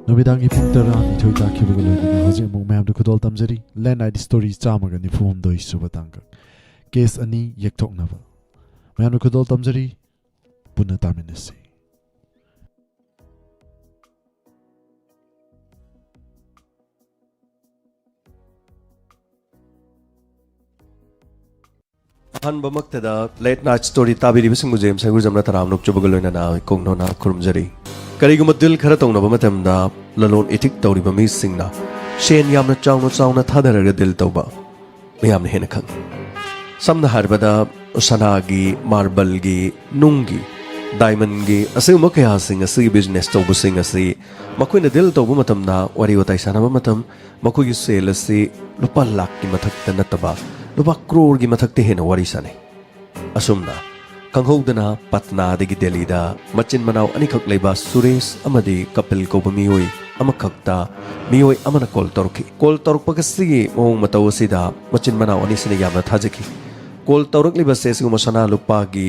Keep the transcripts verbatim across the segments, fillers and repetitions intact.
ꯅꯨꯃꯤꯗꯥꯡꯒꯤ ꯄꯨꯡ ꯇꯔꯥꯅꯤꯊꯣꯏ ꯇꯥꯈꯤꯕꯒ ꯂꯣꯏꯅꯅ ꯍꯧꯖꯤꯛ ꯑꯃꯨꯛ ꯃꯌꯥꯝꯗ ꯈꯨꯗꯣꯜ ꯇꯝꯖꯔꯤ꯫ Late Night Story ꯆꯥꯝꯃꯒ ꯅꯤꯐꯨ ꯍꯨꯝꯗꯣꯏ ꯁꯨꯕ ꯇꯥꯡꯀꯛ, ꯀꯦꯁ ꯑꯅꯤ ꯌꯦꯛꯊꯣꯛꯅꯕ꯫ ꯃꯌꯥꯝꯗ ꯈꯨꯗꯣꯜ ꯇꯝꯖꯔꯤ꯫ ꯄꯨꯟꯅ ꯇꯥꯃꯤꯟꯅꯁꯤ꯫ ꯑꯍꯥꯟꯕꯃꯛꯇꯗ Late Night Story ꯇꯥꯕꯤꯔꯤꯕꯁꯤꯡꯕꯨ ꯖꯦꯝꯁ ꯍꯩꯒꯨꯖꯝꯅ ꯇꯔꯥꯝꯅ ꯑꯣꯛꯆꯕꯒ ꯂꯣꯏꯅꯅ ꯏꯀꯣꯛ ꯅꯣꯅ ꯈꯨꯔꯨꯝꯖꯔꯤ꯫ ꯀꯔꯤꯒꯨꯝꯕ ꯗꯤꯜ ꯈꯔ ꯇꯧꯅꯕ ꯃꯇꯝꯗ ꯂꯂꯣꯟ ꯏꯇꯤꯛ ꯇꯧꯔꯤꯕ ꯃꯤꯁꯤꯡꯅ ꯁꯦꯟ ꯌꯥꯝꯅ ꯆꯥꯎꯅ ꯆꯥꯎꯅ ꯊꯥꯗꯔꯒ ꯗꯤꯜ ꯇꯧꯕ ꯃꯌꯥꯝꯅ ꯍꯦꯟꯅ ꯈꯪꯏ꯫ ꯁꯝꯅ ꯍꯥꯏꯔꯕꯗ ꯁꯅꯥꯒꯤ, ꯃꯥꯔꯕꯜꯒꯤ, ꯅꯨꯡꯒꯤ, ꯗꯥꯏꯃꯟꯒꯤ, ꯑꯁꯤꯒꯨꯝꯕ ꯀꯌꯥꯁꯤꯡ ꯑꯁꯤꯒꯤ ꯕꯤꯖꯤꯅꯦꯁ ꯇꯧꯕꯁꯤꯡ ꯑꯁꯤ ꯃꯈꯣꯏꯅ ꯗꯤꯜ ꯇꯧꯕ ꯃꯇꯝꯗ, ꯋꯥꯔꯤ ꯋꯥꯇꯥꯏ ꯁꯥꯟꯅꯕ ꯃꯇꯝ, ꯃꯈꯣꯏꯒꯤ ꯁꯦꯜ ꯑꯁꯤ ꯂꯨꯄꯥ ꯂꯥꯛꯀꯤ ꯃꯊꯛꯇ ꯅꯠꯇꯕ, ꯂꯨꯄꯥ ꯀ꯭ꯔꯣꯔꯒꯤ ꯃꯊꯛꯇ ꯍꯦꯟꯅ ꯋꯥꯔꯤ ꯁꯥꯟꯅꯩ꯫ ꯑꯁꯨꯝꯅ ꯈꯪꯍꯧꯗꯅ ꯄꯠꯅꯥꯗꯒꯤ ꯗꯦꯜꯂꯤꯗ ꯃꯆꯤꯟ ꯃꯅꯥꯎ ꯑꯅꯤꯈꯛ ꯂꯩꯕ ꯁꯨꯔꯦꯁ ꯑꯃꯗꯤ ꯀꯄꯤꯜ ꯀꯧꯕ ꯃꯤꯑꯣꯏ ꯑꯃꯈꯛꯇ ꯃꯤꯑꯣꯏ ꯑꯃꯅ ꯀꯣꯜ ꯇꯧꯔꯛꯈꯤ꯫ ꯀꯣꯜ ꯇꯧꯔꯛꯄꯒꯁꯤꯒꯤ ꯃꯑꯣꯡ ꯃꯇꯧ ꯑꯁꯤꯗ ꯃꯆꯤꯟ ꯃꯅꯥꯎ ꯑꯅꯤꯁꯤꯅ ꯌꯥꯝꯅ ꯊꯥꯖꯈꯤ꯫ ꯀꯣꯜ ꯇꯧꯔꯛꯂꯤꯕꯁꯦ ꯁꯤꯒꯨꯝꯕ ꯁꯅꯥ ꯂꯨꯄꯥꯒꯤ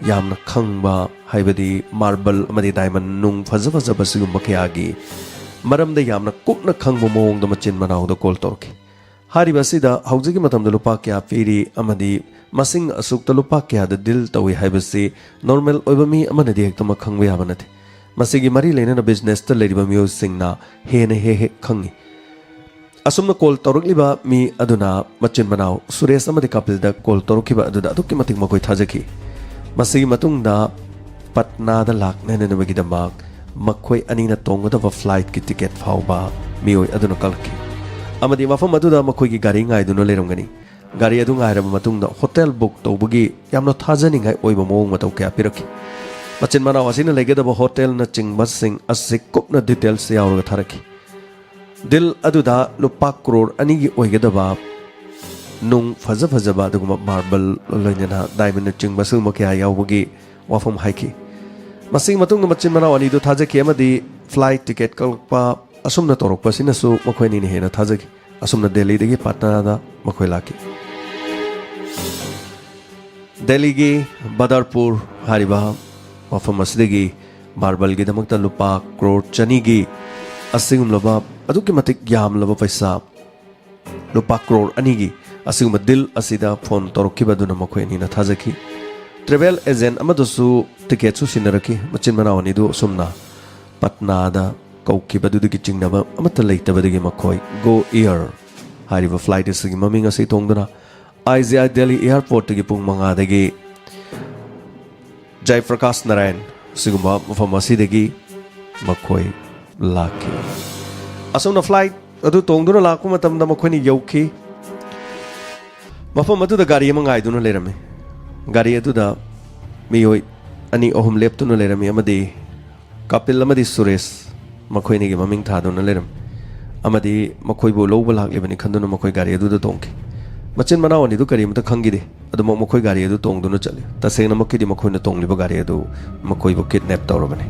ꯌꯥꯝꯅ ꯈꯪꯕ, ꯍꯥꯏꯕꯗꯤ ꯃꯥꯔꯕꯜ ꯑꯃꯗꯤ ꯗꯥꯏꯃꯟ ꯅꯨꯡ ꯐꯖ ꯐꯖꯕ ꯁꯤꯒꯨꯝꯕ ꯀꯌꯥꯒꯤ ꯃꯔꯝꯗ ꯌꯥꯝꯅ ꯀꯨꯞꯅ ꯈꯪꯕ ꯃꯑꯣꯡꯗ ꯃꯆꯤꯟ ꯃꯅꯥꯎꯗ ꯀꯣꯜ ꯇꯧꯔꯛꯈꯤ꯫ ꯍꯥꯏꯔꯤꯕ ꯑꯁꯤꯗ ꯍꯧꯖꯤꯛꯀꯤ ꯃꯇꯝꯗ ꯂꯨꯄꯥ ꯀꯌꯥ ꯄꯤꯔꯤ ꯑꯃꯗꯤ ꯃꯁꯤꯡ ꯑꯁꯨꯛꯇ ꯂꯨꯄꯥ ꯀꯌꯥꯗ ꯗꯤꯜ ꯇꯧꯏ ꯍꯥꯏꯕꯁꯤ ꯅꯣꯔꯃꯦꯜ ꯑꯣꯏꯕ ꯃꯤ ꯑꯃꯅꯗꯤ ꯍꯦꯛꯇꯃꯛ ꯈꯪꯕ ꯌꯥꯕ ꯅꯠꯇꯦ꯫ ꯃꯁꯤꯒꯤ ꯃꯔꯤ ꯂꯩꯅꯅ ꯕꯤꯖꯤꯅꯦꯁꯇ ꯂꯩꯔꯤꯕ ꯃꯤꯑꯣꯏꯁꯤꯡꯅ ꯍꯦꯟꯅ ꯍꯦꯛ ꯍꯦꯛ ꯈꯪꯏ꯫ ꯑꯁꯨꯝꯅ ꯀꯣꯜ ꯇꯧꯔꯛꯂꯤꯕ ꯃꯤ ꯑꯗꯨꯅ ꯃꯆꯤꯟ ꯃꯅꯥꯎ ꯁꯨꯔꯦꯁ ꯑꯃꯗꯤ ꯀꯄꯤꯜꯗ ꯀꯣꯜ ꯇꯧꯔꯛꯈꯤꯕ ꯑꯗꯨꯗ ꯑꯗꯨꯛꯀꯤ ꯃꯇꯤꯛ ꯃꯈꯣꯏ ꯊꯥꯖꯈꯤ꯫ ꯃꯁꯤꯒꯤ ꯃꯇꯨꯡꯗ ꯄꯠꯅꯥꯗ ꯂꯥꯛꯅꯅꯕꯒꯤꯗꯃꯛ ꯃꯈꯣꯏ ꯑꯅꯤꯅ ꯇꯣꯡꯒꯗꯕ ꯐ꯭ꯂꯥꯏꯠꯀꯤ ꯇꯤꯀꯦꯠ ꯐꯥꯎꯕ ꯃꯤꯑꯣꯏ ꯑꯗꯨꯅ ꯀꯛꯂꯛꯈꯤ ꯑꯃꯗꯤ ꯃꯐꯝ ꯑꯗꯨꯗ ꯃꯈꯣꯏꯒꯤ ꯒꯥꯔꯤ ꯉꯥꯏꯗꯨꯅ ꯂꯩꯔꯝꯒꯅꯤ꯫ ꯒꯥꯔꯤ ꯑꯗꯨ ꯉꯥꯏꯔꯕ ꯃꯇꯨꯡꯗ ꯍꯣꯇꯦꯜ ꯕꯨꯛ ꯇꯧꯕꯒꯤ ꯌꯥꯝꯅ ꯊꯥꯖꯅꯤꯡꯉꯥꯏ ꯑꯣꯏꯕ ꯃꯑꯣꯡ ꯃꯇꯧ ꯀꯌꯥ ꯄꯤꯔꯛꯈꯤ꯫ ꯃꯆꯤꯟ ꯃꯅꯥꯎ ꯑꯁꯤꯅ ꯂꯩꯒꯗꯕ ꯍꯣꯇꯦꯜꯅꯆꯤꯡꯕꯁꯤꯡ ꯑꯁꯤ ꯀꯨꯞꯅ ꯗꯤꯇꯦꯜꯁ ꯌꯥꯎꯔꯒ ꯊꯥꯔꯛꯈꯤ꯫ ꯗꯤꯜ ꯑꯗꯨꯗ ꯂꯨꯄꯥ ꯀ꯭ꯔꯣꯔ ꯑꯅꯤꯒꯤ ꯑꯣꯏꯒꯗꯕ ꯅꯨꯡ ꯐꯖ ꯐꯖꯕ, ꯑꯗꯨꯒꯨꯝꯕ ꯃꯥꯔꯕꯜ, ꯂꯣꯏꯅꯅ ꯗꯥꯏꯃꯟꯅꯆꯤꯡꯕ ꯁꯤꯒꯨꯝꯕ ꯀꯌꯥ ꯌꯥꯎꯕꯒꯤ ꯋꯥꯐꯝ ꯍꯥꯏꯈꯤ꯫ ꯃꯁꯤꯒꯤ ꯃꯇꯨꯡꯗ ꯃꯆꯤꯟ ꯃꯅꯥꯎ ꯑꯅꯤꯗꯨ ꯊꯥꯖꯈꯤ ꯑꯃꯗꯤ ꯐ꯭ꯂꯥꯏꯠ ꯇꯤꯀꯦꯠ ꯀꯛꯂꯛꯄ ꯑꯁꯨꯝꯅ ꯇꯧꯔꯛꯄ ꯑꯁꯤꯅꯁꯨ ꯃꯈꯣꯏ ꯑꯅꯤꯅ ꯍꯦꯟꯅ ꯊꯥꯖꯈꯤ꯫ ꯑꯁꯨꯝꯅ ꯗꯦꯜꯂꯤꯗꯒꯤ ꯄꯠꯅꯥꯗ ꯃꯈꯣꯏ ꯂꯥꯛꯈꯤ꯫ ꯗꯦꯜꯂꯤꯒꯤ ꯕꯗꯔꯄꯨꯔ ꯍꯥꯏꯔꯤꯕ ꯃꯐꯝ ꯑꯁꯤꯗꯒꯤ ꯃꯥꯔꯕꯜꯒꯤꯗꯃꯛꯇ ꯂꯨꯄꯥ ꯀ꯭ꯔꯣꯔ ꯆꯅꯤꯒꯤ ꯑꯁꯤꯒꯨꯝꯂꯕ ꯑꯗꯨꯛꯀꯤ ꯃꯇꯤꯛ ꯌꯥꯝꯂꯕ ꯄꯩꯁꯥ, ꯂꯨꯄꯥ ꯀ꯭ꯔꯣꯔ ꯑꯅꯤꯒꯤ ꯑꯁꯤꯒꯨꯝꯕ ꯗꯤꯜ ꯑꯁꯤꯗ ꯐꯣꯟ ꯇꯧꯔꯛꯈꯤꯕ ꯑꯗꯨꯅ ꯃꯈꯣꯏ ꯑꯅꯤꯅ ꯊꯥꯖꯈꯤ꯫ ꯇ꯭ꯔꯦꯚꯦꯜ ꯑꯦꯖꯦꯟ ꯑꯃꯗꯨꯁꯨ ꯇꯤꯀꯦꯠꯁꯨ ꯁꯤꯟꯅꯔꯛꯈꯤ꯫ ꯃꯆꯤꯟ ꯃꯅꯥꯎ ꯑꯅꯤꯗꯨ ꯑꯁꯨꯝꯅ ꯄꯠꯅꯥꯗ ꯀꯧꯈꯤꯕꯗꯨꯗꯒꯤ ꯆꯤꯡꯅꯕ ꯑꯃꯠꯇ ꯂꯩꯇꯕꯗꯒꯤ ꯃꯈꯣꯏ ꯒꯣ ꯏꯌꯔ ꯍꯥꯏꯔꯤꯕ ꯐ꯭ꯂꯥꯏꯠ ꯑꯁꯤꯒꯤ ꯃꯃꯤꯡ ꯑꯁꯤ ꯊꯣꯡꯗꯨꯅ ꯑꯥꯏ ꯖꯤ ꯑꯥꯏ ꯗꯦꯜꯂꯤ ꯑꯦꯌꯥꯔꯄꯣꯔꯠꯇꯒꯤ ꯄꯨꯡ ꯃꯉꯥꯗꯒꯤ ꯖꯌꯄ꯭ꯔꯀꯥꯁ ꯅꯥꯔꯥꯌꯟ ꯁꯤꯒꯨꯝꯕ ꯃꯐꯝ ꯑꯁꯤꯗꯒꯤ ꯃꯈꯣꯏ ꯂꯥꯛꯈꯤ꯫ ꯑꯁꯨꯝꯅ ꯐ꯭ꯂꯥꯏꯠ ꯑꯗꯨ ꯇꯣꯡꯗꯨꯅ ꯂꯥꯛꯄ ꯃꯇꯝꯗ ꯃꯈꯣꯏꯅ ꯌꯧꯈꯤ꯫ ꯃꯐꯝ ꯑꯗꯨꯗ ꯒꯥꯔꯤ ꯑꯃ ꯉꯥꯏꯗꯨꯅ ꯂꯩꯔꯝꯃꯤ꯫ ꯒꯥꯔꯤ ꯑꯗꯨꯗ ꯃꯤꯑꯣꯏ ꯑꯅꯤ ꯑꯍꯨꯝ ꯂꯦꯞꯇꯨꯅ ꯂꯩꯔꯝꯃꯤ ꯑꯃꯗꯤ ꯀꯥꯄꯤꯜ ꯑꯃꯗꯤ ꯁꯨꯔꯦꯁ ꯃꯈꯣꯏ ꯑꯅꯤꯒꯤ ꯃꯃꯤꯡ ꯊꯥꯗꯨꯅ ꯂꯩꯔꯝꯃꯤ꯫ ꯑꯃꯗꯤ ꯃꯈꯣꯏꯕꯨ ꯂꯧꯕ ꯂꯥꯛꯂꯤꯕꯅꯤ ꯈꯟꯗꯨꯅ ꯃꯈꯣꯏ ꯒꯥꯔꯤ ꯑꯗꯨꯗ ꯇꯣꯡꯈꯤ꯫ ꯃꯆꯤꯟ ꯃꯅꯥꯎ ꯑꯅꯤꯗꯨ ꯀꯔꯤꯃꯇ ꯈꯪꯈꯤꯗꯦ꯫ ꯑꯗꯨꯃꯛ ꯃꯈꯣꯏ ꯒꯥꯔꯤ ꯑꯗꯨ ꯇꯣꯡꯗꯨꯅ ꯆꯠꯂꯤ꯫ ꯇꯁꯦꯡꯅꯃꯛꯀꯤꯗꯤ ꯃꯈꯣꯏꯅ ꯇꯣꯡꯂꯤꯕ ꯒꯥꯔꯤ ꯑꯗꯨ ꯃꯈꯣꯏꯕꯨ ꯀꯤꯗꯅꯦꯞ ꯇꯧꯔꯕꯅꯤ꯫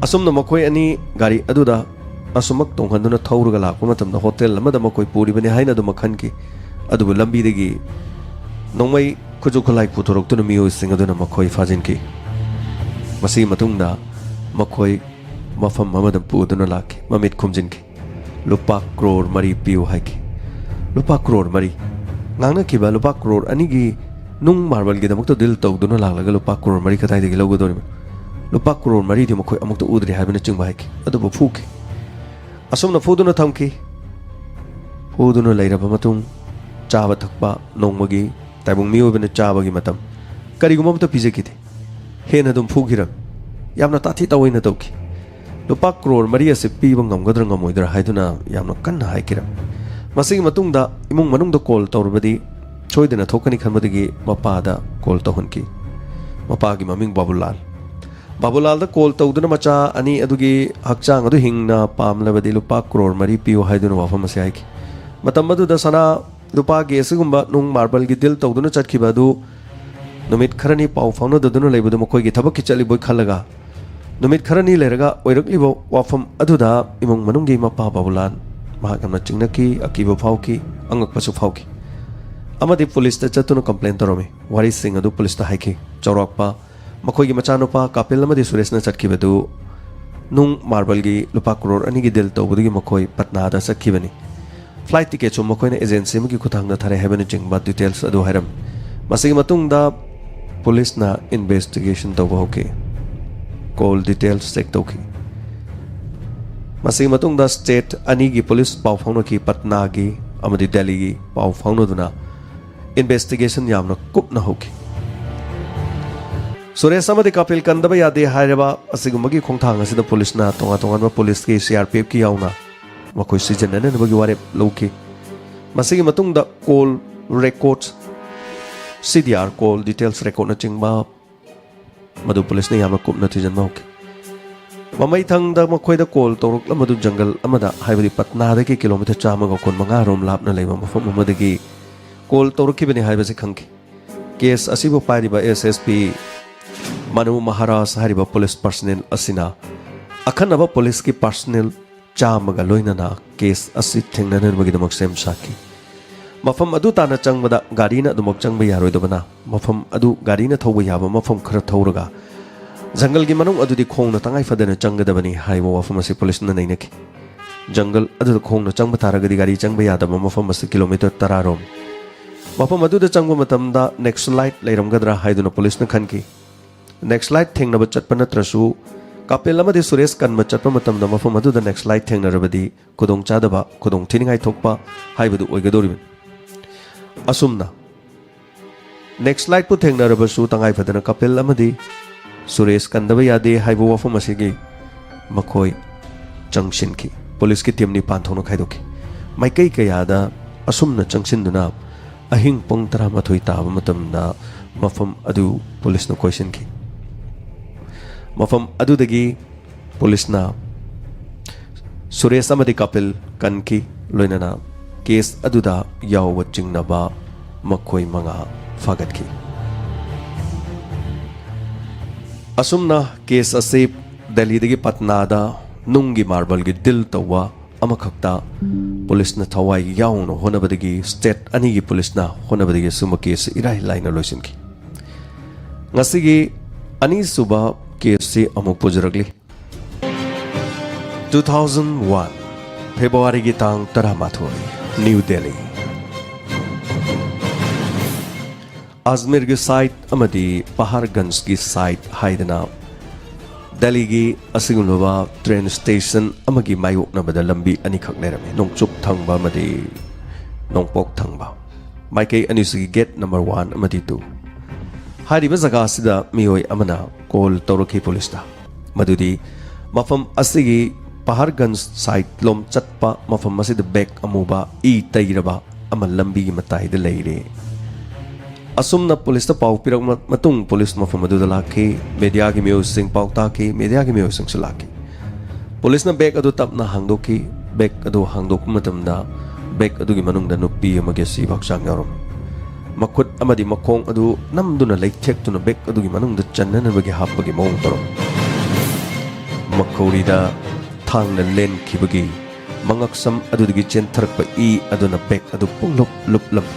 ꯑꯁꯨꯝꯅ ꯃꯈꯣꯏ ꯑꯅꯤ ꯒꯥꯔꯤ ꯑꯗꯨꯗ ꯑꯁꯨꯃꯛ ꯇꯣꯡꯍꯟꯗꯨꯅ ꯊꯧꯔꯒ ꯂꯥꯛꯄ ꯃꯇꯝꯗ ꯍꯣꯇꯦꯜ ꯑꯃꯗ ꯃꯈꯣꯏ ꯄꯨꯔꯤꯕꯅꯤ ꯍꯥꯏꯅ ꯑꯗꯨꯃꯛ ꯈꯟꯈꯤ꯫ ꯑꯗꯨꯕꯨ ꯂꯝꯕꯤꯗꯒꯤ ꯅꯣꯡꯃꯩ ꯈꯨꯠꯁꯨ ꯈꯨꯠꯂꯥꯏ ꯄꯨꯊꯣꯔꯛꯇꯨꯅ ꯃꯤꯑꯣꯏꯁꯤꯡ ꯑꯗꯨꯅ ꯃꯈꯣꯏ ꯐꯥꯖꯤꯟꯈꯤ꯫ ꯃꯁꯤꯒꯤ ꯃꯇꯨꯡꯗ ꯃꯈꯣꯏ ꯃꯐꯝ ꯑꯃꯗ ꯄꯨꯗꯨꯅ ꯂꯥꯛꯈꯤ꯫ ꯃꯃꯤꯠ ꯈꯨꯝꯖꯤꯟꯈꯤ꯫ ꯂꯨꯄꯥ ꯀ꯭ꯔꯣꯔ ꯃꯔꯤ ꯄꯤꯌꯨ ꯍꯥꯏꯈꯤ꯫ ꯂꯨꯄꯥ ꯀ꯭ꯔꯣꯔ ꯃꯔꯤ? ꯉꯥꯡꯅꯈꯤꯕ ꯂꯨꯄꯥ ꯀ꯭ꯔꯣꯔ ꯑꯅꯤꯒꯤ ꯅꯨꯡ ꯃꯥꯔꯕꯜꯒꯤꯗꯃꯛꯇ ꯗꯤꯜ ꯇꯧꯗꯨꯅ ꯂꯥꯛꯂꯒ ꯂꯨꯄꯥ ꯀ꯭ꯔꯣꯔ ꯃꯔꯤ ꯀꯗꯥꯏꯗꯒꯤ ꯂꯧꯒꯗꯧꯔꯤꯕ? ꯂꯨꯄꯥ ꯀ꯭ꯔꯣꯔ ꯃꯔꯤꯗꯤ ꯃꯈꯣꯏ ꯑꯃꯨꯛꯇ ꯎꯗ꯭ꯔꯤ ꯍꯥꯏꯕꯅꯆꯤꯡꯕ ꯍꯥꯏꯈꯤ꯫ ꯑꯗꯨꯕꯨ ꯐꯨꯈꯤ꯫ ꯑꯁꯨꯝꯅ ꯐꯨꯗꯨꯅ ꯊꯝꯈꯤ꯫ ꯐꯨꯗꯨꯅ ꯂꯩꯔꯕ ꯃꯇꯨꯡ ꯆꯥꯕ ꯊꯛꯄ ꯅꯣꯡꯃꯒꯤ ꯇꯥꯏꯕꯪ ꯃꯤꯑꯣꯏꯕꯅ ꯆꯥꯕꯒꯤ ꯃꯇꯝ ꯀꯔꯤꯒꯨꯝꯕ ꯑꯃꯠꯇ ꯄꯤꯖꯈꯤꯗꯦ꯫ ꯍꯦꯟꯅ ꯑꯗꯨꯝ ꯐꯨꯈꯤꯔꯝꯃꯤ꯫ ꯌꯥꯝꯅ ꯇꯥꯊꯤ ꯇꯥꯑꯣꯏꯅ ꯇꯧꯈꯤ꯫ ꯂꯨꯄꯥ ꯀ꯭ꯔꯣꯔ ꯃꯔꯤ ꯑꯁꯤ ꯄꯤꯕ ꯉꯝꯒꯗ꯭ꯔꯥ ꯉꯝꯃꯣꯏꯗ꯭ꯔꯥ ꯍꯥꯏꯗꯨꯅ ꯌꯥꯝꯅ ꯀꯟꯅ ꯍꯥꯏꯈꯤꯔꯝꯃꯤ꯫ ꯃꯁꯤꯒꯤ ꯃꯇꯨꯡꯗ ꯏꯃꯨꯡ ꯃꯅꯨꯡꯗ ꯀꯣꯜ ꯇꯧꯔꯕꯗꯤ ꯁꯣꯏꯗꯅ ꯊꯣꯛꯀꯅꯤ ꯈꯟꯕꯗꯒꯤ ꯃꯄꯥꯗ ꯀꯣꯜ ꯇꯧꯍꯟꯈꯤ꯫ ꯃꯄꯥꯒꯤ ꯃꯃꯤꯡ ꯕꯥꯕꯨꯂꯥꯜ꯫ ꯕꯥꯕꯨꯂꯥꯜꯗ ꯀꯣꯜ ꯇꯧꯗꯨꯅ ꯃꯆꯥ ꯑꯅꯤ ꯑꯗꯨꯒꯤ ꯍꯛꯆꯥꯡ ꯑꯗꯨ ꯍꯤꯡꯅ ꯄꯥꯝꯂꯕꯗꯤ ꯂꯨꯄꯥ ꯀ꯭ꯔꯣꯔ ꯃꯔꯤ ꯄꯤꯌꯨ ꯍꯥꯏꯗꯨꯅ ꯋꯥꯐꯝ ꯑꯁꯤ ꯍꯥꯏꯈꯤ꯫ ꯃꯇꯝ ꯑꯗꯨꯗ ꯁꯅꯥ ꯂꯨꯄꯥꯒꯤ ꯑꯁꯤꯒꯨꯝꯕ ꯅꯨꯡ ꯃꯥꯔꯕꯜꯒꯤ ꯗꯤꯜ ꯇꯧꯗꯨꯅ ꯆꯠꯈꯤꯕ ꯑꯗꯨ ꯅꯨꯃꯤꯠ ꯈꯔꯅꯤ ꯄꯥꯎ ꯐꯥꯎꯅꯗꯗꯨꯅ ꯂꯩꯕꯗꯨ ꯃꯈꯣꯏꯒꯤ ꯊꯕꯛꯀꯤ ꯆꯠꯂꯤꯕꯣꯏ ꯈꯜꯂꯒ ꯅꯨꯃꯤꯠ ꯈꯔꯅꯤ ꯂꯩꯔꯒ ꯑꯣꯏꯔꯛꯂꯤꯕ ꯋꯥꯐꯝ ꯑꯗꯨꯗ ꯏꯃꯨꯡ ꯃꯅꯨꯡꯒꯤ ꯃꯄꯥ ꯕꯥꯕꯨꯂꯥꯜ ꯃꯍꯥꯛ ꯌꯥꯝꯅ ꯆꯤꯡꯅꯈꯤ, ꯑꯀꯤꯕ ꯐꯥꯎꯈꯤ, ꯑꯉꯛꯄꯁꯨ ꯐꯥꯎꯈꯤ꯫ ꯑꯃꯗꯤ ꯄꯨꯂꯤꯁꯇ ꯆꯠꯇꯨꯅ ꯀꯝꯄ꯭ꯂꯦꯟ ꯇꯧꯔꯝꯃꯤ꯫ ꯋꯥꯔꯤꯁꯤꯡ ꯑꯗꯨ ꯄꯨꯂꯤꯁꯇ ꯍꯥꯏꯈꯤ꯫ ꯆꯥꯎꯔꯥꯛꯄ ꯃꯈꯣꯏꯒꯤ ꯃꯆꯥꯅꯨꯄꯥ ꯀꯥꯄꯤꯜ ꯑꯃꯗꯤ ꯁꯨꯔꯦꯁꯅ ꯆꯠꯈꯤꯕꯗꯨ ꯅꯨꯡ ꯃꯥꯔꯕꯜꯒꯤ ꯂꯨꯄꯥ ꯀ꯭ꯔꯣꯔ ꯑꯅꯤꯒꯤ ꯗꯤꯜ ꯇꯧꯕꯗꯒꯤ ꯃꯈꯣꯏ ꯄꯠꯅꯥꯗ ꯆꯠꯈꯤꯕꯅꯤ꯫ ꯐ꯭ꯂꯥꯏꯠ ꯇꯤꯀꯦꯠꯁꯨ ꯃꯈꯣꯏꯅ ꯑꯦꯖꯦꯟꯁꯤ ꯑꯃꯒꯤ ꯈꯨꯠꯊꯥꯡꯗ ꯊꯥꯔꯛꯑꯦ ꯍꯥꯏꯕꯅꯆꯤꯡꯕ ꯗꯤꯇꯦꯜꯁ ꯑꯗꯨ ꯍꯥꯏꯔꯝꯃꯤ꯫ ꯃꯁꯤꯒꯤ ꯃꯇꯨꯡꯗ ꯄꯨꯂꯤꯁꯅ ꯏꯟꯚꯦꯁꯇꯤꯒꯦꯁꯟ ꯇꯧꯕ ꯍꯧꯈꯤ꯫ ꯀꯣꯜ ꯗꯤꯇꯦꯜꯁ ꯆꯦꯛ ꯇꯧꯈꯤ꯫ ꯃꯁꯤꯒꯤ ꯃꯇꯨꯡꯗ ꯁ꯭ꯇꯦꯠ ꯑꯅꯤꯒꯤ ꯄꯨꯂꯤꯁ ꯄꯥꯎ ꯐꯥꯎꯅꯈꯤ, ꯄꯠꯅꯥꯒꯤ ꯑꯃꯗꯤ ꯗꯦꯜꯂꯤꯒꯤ ꯄꯥꯎ ꯐꯥꯎꯅꯗꯨꯅ ꯏꯟꯚꯦꯁꯇꯤꯒꯦꯁꯟ ꯌꯥꯝꯅ ꯀꯨꯞꯅ ꯍꯧꯈꯤ꯫ ꯁꯨꯔꯦꯁ ꯑꯃꯗꯤ ꯀꯥꯄꯤꯜ ꯀꯟꯗꯕ ꯌꯥꯗꯦ ꯍꯥꯏꯔꯕ ꯑꯁꯤꯒꯨꯝꯕꯒꯤ ꯈꯣꯡꯊꯥꯡ ꯑꯁꯤꯗ ꯄꯨꯂꯤꯁꯅ ꯇꯣꯉꯥꯟ ꯇꯣꯉꯥꯟꯕ ꯄꯨꯂꯤꯁꯀꯤ, ꯁꯤ ꯑꯥꯔ ꯄꯤ ꯑꯦꯐꯀꯤ ꯌꯥꯎꯅ ꯃꯈꯣꯏ ꯁꯤꯖꯤꯟꯅꯅꯅꯕꯒꯤ ꯋꯥꯔꯦꯞ ꯂꯧꯈꯤ꯫ ꯃꯁꯤꯒꯤ ꯃꯇꯨꯡꯗ ꯀꯣꯜ ꯔꯦꯀꯣꯔꯗ, ꯁꯤ ꯗꯤ ꯑꯥꯔ ꯀꯣꯜ ꯗꯤꯇꯦꯜꯁ ꯔꯦꯀꯣꯔꯗꯅꯆꯤꯡꯕ ꯃꯗꯨ ꯄꯨꯂꯤꯁꯅ ꯌꯥꯝꯅ ꯀꯨꯞꯅ ꯊꯤꯖꯤꯟꯕ ꯍꯧꯈꯤ꯫ ꯃꯃꯩꯊꯪꯗ ꯃꯈꯣꯏꯗ ꯀꯣꯜ ꯇꯧꯔꯛꯂꯝꯕꯗꯨ ꯖꯪꯒꯜ ꯑꯃꯗ, ꯍꯥꯏꯕꯗꯤ ꯄꯠꯅꯥꯗꯒꯤ ꯀꯤꯂꯣꯃꯤꯇꯔ ꯆꯥꯝꯃꯒ ꯀꯨꯟꯃꯉꯥ ꯔꯣꯝ ꯂꯥꯞꯅ ꯂꯩꯕ ꯃꯐꯝ ꯑꯃꯗꯒꯤ ꯀꯣꯜ ꯇꯧꯔꯛꯈꯤꯕꯅꯤ ꯍꯥꯏꯕꯁꯤ ꯈꯪꯈꯤ꯫ ꯀꯦꯁ ꯑꯁꯤꯕꯨ ꯄꯥꯏꯔꯤꯕ ꯑꯦꯁ ꯑꯦꯁ ꯄꯤ ꯃꯅꯨ ꯃꯍꯥꯔꯥꯖ ꯍꯥꯏꯔꯤꯕ ꯄꯨꯂꯤꯁ ꯄꯔꯁꯅꯦꯜ ꯑꯁꯤꯅ ꯑꯈꯟꯅꯕ ꯄꯨꯂꯤꯁꯀꯤ ꯄꯔꯁꯅꯦꯜ ꯆꯥꯝꯃꯒ ꯂꯣꯏꯅꯅ ꯀꯦꯁ ꯑꯁꯤ ꯊꯦꯡꯅꯅꯕꯒꯤꯗꯃꯛ ꯁꯦꯝ ꯁꯥꯈꯤ꯫ ꯃꯐꯝ ꯑꯗꯨ ꯇꯥꯟꯅ ꯆꯪꯕꯗ ꯒꯥꯔꯤꯅ ꯑꯗꯨꯃꯛ ꯆꯪꯕ ꯌꯥꯔꯣꯏꯗꯕꯅ, ꯃꯐꯝ ꯑꯗꯨ ꯒꯥꯔꯤꯅ ꯊꯧꯕ ꯌꯥꯕ ꯃꯐꯝ ꯈꯔ ꯊꯧꯔꯒ ꯖꯪꯒꯜꯒꯤ ꯃꯅꯨꯡ ꯑꯗꯨꯗꯤ ꯈꯣꯡꯅ ꯇꯉꯥꯏ ꯐꯗꯅ ꯆꯪꯒꯗꯕꯅꯤ ꯍꯥꯏꯕ ꯋꯥꯐꯝ ꯑꯁꯤ ꯄꯨꯂꯤꯁꯅ ꯅꯩꯅꯈꯤ꯫ ꯖꯪꯒꯜ ꯑꯗꯨꯗ ꯈꯣꯡꯅ ꯆꯪꯕ ꯇꯥꯔꯒꯗꯤ ꯒꯥꯔꯤ ꯆꯪꯕ ꯌꯥꯗꯕ ꯃꯐꯝ ꯑꯁꯤ ꯀꯤꯂꯣꯃꯤꯇꯔ ꯇꯔꯥ ꯔꯣꯝ꯫ ꯃꯐꯝ ꯑꯗꯨꯗ ꯆꯪꯕ ꯃꯇꯝꯗ ꯅꯦꯛꯁꯂꯥꯏꯠ ꯂꯩꯔꯝꯒꯗ꯭ꯔꯥ ꯍꯥꯏꯗꯨꯅ ꯄꯨꯂꯤꯁꯅ ꯈꯟꯈꯤ꯫ ꯅꯦꯛꯁꯂꯥꯏꯠ ꯊꯦꯡꯅꯕ ꯆꯠꯄ ꯅꯠꯇ꯭ꯔꯁꯨ, ꯀꯥꯄꯤꯜ ꯑꯃꯗꯤ ꯁꯨꯔꯦꯁ ꯀꯟꯕ ꯆꯠꯄ ꯃꯇꯝꯗ ꯃꯐꯝ ꯑꯗꯨꯗ ꯅꯦꯛꯁꯂꯥꯏꯠ ꯊꯦꯡꯅꯔꯕꯗꯤ ꯈꯨꯗꯣꯡꯆꯥꯗꯕ, ꯈꯨꯗꯣꯡꯊꯤꯅꯤꯡꯉꯥꯏ ꯊꯣꯛꯄ ꯍꯥꯏꯕꯗꯨ ꯑꯣꯏꯒꯗꯧꯔꯤꯕꯅꯤ꯫ ꯑꯁꯨꯝꯅ ꯅꯦꯛꯁꯂꯥꯏꯠꯄꯨ ꯊꯦꯡꯅꯔꯕꯁꯨ ꯇꯉꯥꯏ ꯐꯗꯅ ꯀꯥꯄꯤꯜ ꯑꯃꯗꯤ ꯁꯨꯔꯦꯁ ꯀꯟꯗꯕ ꯌꯥꯗꯦ ꯍꯥꯏꯕ ꯋꯥꯐꯝ ꯑꯁꯤꯒꯤ ꯃꯈꯣꯏ ꯆꯪꯁꯤꯟꯈꯤ꯫ ꯄꯨꯂꯤꯁꯀꯤ ꯇꯤꯝ ꯅꯤꯄꯥꯟ ꯊꯣꯛꯅ ꯈꯥꯏꯗꯣꯛꯈꯤ꯫ ꯃꯥꯏꯀꯩ ꯀꯌꯥꯗ ꯑꯁꯨꯝꯅ ꯆꯪꯁꯤꯟꯗꯨꯅ ꯑꯍꯤꯡ ꯄꯨꯡ ꯇꯔꯥꯃꯥꯊꯣꯏ ꯇꯥꯕ ꯃꯇꯝꯗ ꯃꯐꯝ ꯑꯗꯨ ꯄꯨꯂꯤꯁꯅ ꯀꯣꯏꯁꯤꯟꯈꯤ꯫ ꯃꯐꯝ ꯑꯗꯨꯗꯒꯤ ꯄꯨꯂꯤꯁꯅ ꯁꯨꯔꯦꯁ ꯑꯃꯗꯤ ꯀꯥꯄꯤꯜ ꯀꯟꯈꯤ, ꯂꯣꯏꯅꯅ ꯀꯦꯁ ꯑꯗꯨꯗ ꯌꯥꯎꯕ ꯆꯤꯡꯅꯕ ꯃꯈꯣꯏ ꯃꯉꯥ ꯐꯥꯒꯠꯈꯤ꯫ ꯑꯁꯨꯝꯅ ꯀꯦꯁ ꯑꯁꯤ ꯗꯦꯜꯂꯤꯗꯒꯤ ꯄꯠꯅꯥꯗ ꯅꯨꯡꯒꯤ ꯃꯥꯔꯕꯜꯒꯤ ꯗꯤꯜ ꯇꯧꯕ ꯑꯃꯈꯛꯇ ꯄꯨꯂꯤꯁꯅ ꯊꯋꯥꯏ ꯌꯥꯎꯅ ꯍꯣꯠꯅꯕꯗꯒꯤ, ꯁ꯭ꯇꯦꯠ ꯑꯅꯤꯒꯤ ꯄꯨꯂꯤꯁꯅ ꯍꯣꯠꯅꯕꯗꯒꯤ ꯑꯁꯨꯝꯕ ꯀꯦꯁꯁꯤ ꯏꯔꯥꯏ ꯂꯥꯏꯅ ꯂꯣꯏꯁꯤꯟꯈꯤ꯫ ꯉꯁꯤꯒꯤ ꯑꯅꯤꯁꯨꯕ ꯀꯦꯁꯁꯤ ꯑꯃꯨꯛ ꯄꯨꯖꯔꯛꯂꯤ꯫ ꯇꯨ ꯊꯥꯎꯖꯟ ꯋꯥꯟ, ꯐꯦꯕ꯭ꯔꯨꯋꯥꯔꯤꯒꯤ ꯇꯥꯡ ꯇꯔꯥꯃꯥꯊꯣꯏ, ꯅ꯭ꯌꯨ ꯗꯦꯜꯂꯤ꯫ ꯑꯖꯃꯤꯔꯒꯤ ꯁꯥꯏꯠ ꯑꯃꯗꯤ ꯄꯍꯥꯔꯒꯟꯖꯒꯤ ꯁꯥꯏꯠ ꯍꯥꯏꯗꯅ ꯗꯦꯜꯂꯤꯒꯤ ꯑꯁꯤꯒꯨꯝꯂꯕ ꯇ꯭ꯔꯦꯟ ꯁ꯭ꯇꯦꯁꯟ ꯑꯃꯒꯤ ꯃꯥꯌꯣꯛꯅꯕꯗ ꯂꯝꯕꯤ ꯑꯅꯤꯈꯛ ꯂꯩꯔꯝꯃꯤ, ꯅꯣꯡꯆꯨꯞ ꯊꯪꯕ ꯑꯃꯗꯤ ꯅꯣꯡꯄꯣꯛ ꯊꯪꯕ꯫ ꯃꯥꯏꯀꯩ ꯑꯅꯤꯁꯤꯒꯤ ꯒꯦꯠ ꯅꯝꯕꯔ ꯋꯥꯟ ꯑꯃꯗꯤ ꯇꯨ꯫ ꯍꯥꯏꯔꯤꯕ ꯖꯒꯥ ꯑꯁꯤꯗ ꯃꯤꯑꯣꯏ ꯑꯃꯅ ꯀꯣꯜ ꯇꯧꯔꯛꯈꯤ ꯄꯨꯂꯤꯁꯇ, ꯃꯗꯨꯗꯤ ꯃꯐꯝ ꯑꯁꯤꯒꯤ ꯄꯍꯥꯔꯒꯟꯖ ꯁꯥꯏꯠ ꯂꯣꯝ ꯆꯠꯄ ꯃꯐꯝ ꯑꯁꯤꯗ ꯕꯦꯒ ꯑꯃꯨꯕ, ꯏ ꯇꯩꯔꯕ ꯑꯃ ꯂꯝꯕꯤꯒꯤ ꯃꯇꯥꯏꯗ ꯂꯩꯔꯦ꯫ ꯑꯁꯨꯝꯅ ꯄꯨꯂꯤꯁꯇ ꯄꯥꯎ ꯄꯤꯔꯛꯄ ꯃꯇꯨꯡ ꯄꯨꯂꯤꯁ ꯃꯐꯝ ꯑꯗꯨꯗ ꯂꯥꯛꯈꯤ꯫ ꯃꯦꯗꯤꯌꯥꯒꯤ ꯃꯤꯑꯣꯏꯁꯤꯡ ꯄꯥꯎ ꯇꯥꯈꯤ, ꯃꯦꯗꯤꯌꯥꯒꯤ ꯃꯤꯑꯣꯏꯁꯤꯡꯁꯨ ꯂꯥꯛꯈꯤ꯫ ꯄꯨꯂꯤꯁꯅ ꯕꯦꯒ ꯑꯗꯨ ꯇꯞꯅ ꯍꯥꯡꯗꯣꯛꯈꯤ꯫ ꯕꯦꯒ ꯑꯗꯨ ꯍꯥꯡꯗꯣꯛꯄ ꯃꯇꯝꯗ ꯕꯦꯒ ꯑꯗꯨꯒꯤ ꯃꯅꯨꯡꯗ ꯅꯨꯄꯤ ꯑꯃꯒꯤ ꯑꯁꯤꯕ ꯍꯛꯆꯥꯡ ꯌꯥꯎꯔꯝꯃꯤ꯫ ꯃꯈꯨꯠ ꯑꯃꯗꯤ ꯃꯈꯣꯡ ꯑꯗꯨ ꯅꯝꯗꯨꯅ ꯂꯩꯊꯦꯛꯇꯨꯅ ꯕꯦꯒ ꯑꯗꯨꯒꯤ ꯃꯅꯨꯡꯗ ꯆꯟꯅꯅꯕꯒꯤ ꯍꯥꯞꯄꯒꯤ ꯃꯑꯣꯡ ꯇꯧꯔꯝꯃꯤ꯫ ꯃꯈꯧꯔꯤꯗ ꯊꯥꯡꯅ ꯂꯦꯟꯈꯤꯕꯒꯤ ꯃꯉꯛꯁꯝ ꯑꯗꯨꯗꯒꯤ ꯆꯦꯟꯊꯔꯛꯄ ꯏ ꯑꯗꯨꯅ ꯕꯦꯒ ꯑꯗꯨ ꯄꯨꯡꯂꯨꯞ ꯂꯨꯞꯂꯝꯃꯤ꯫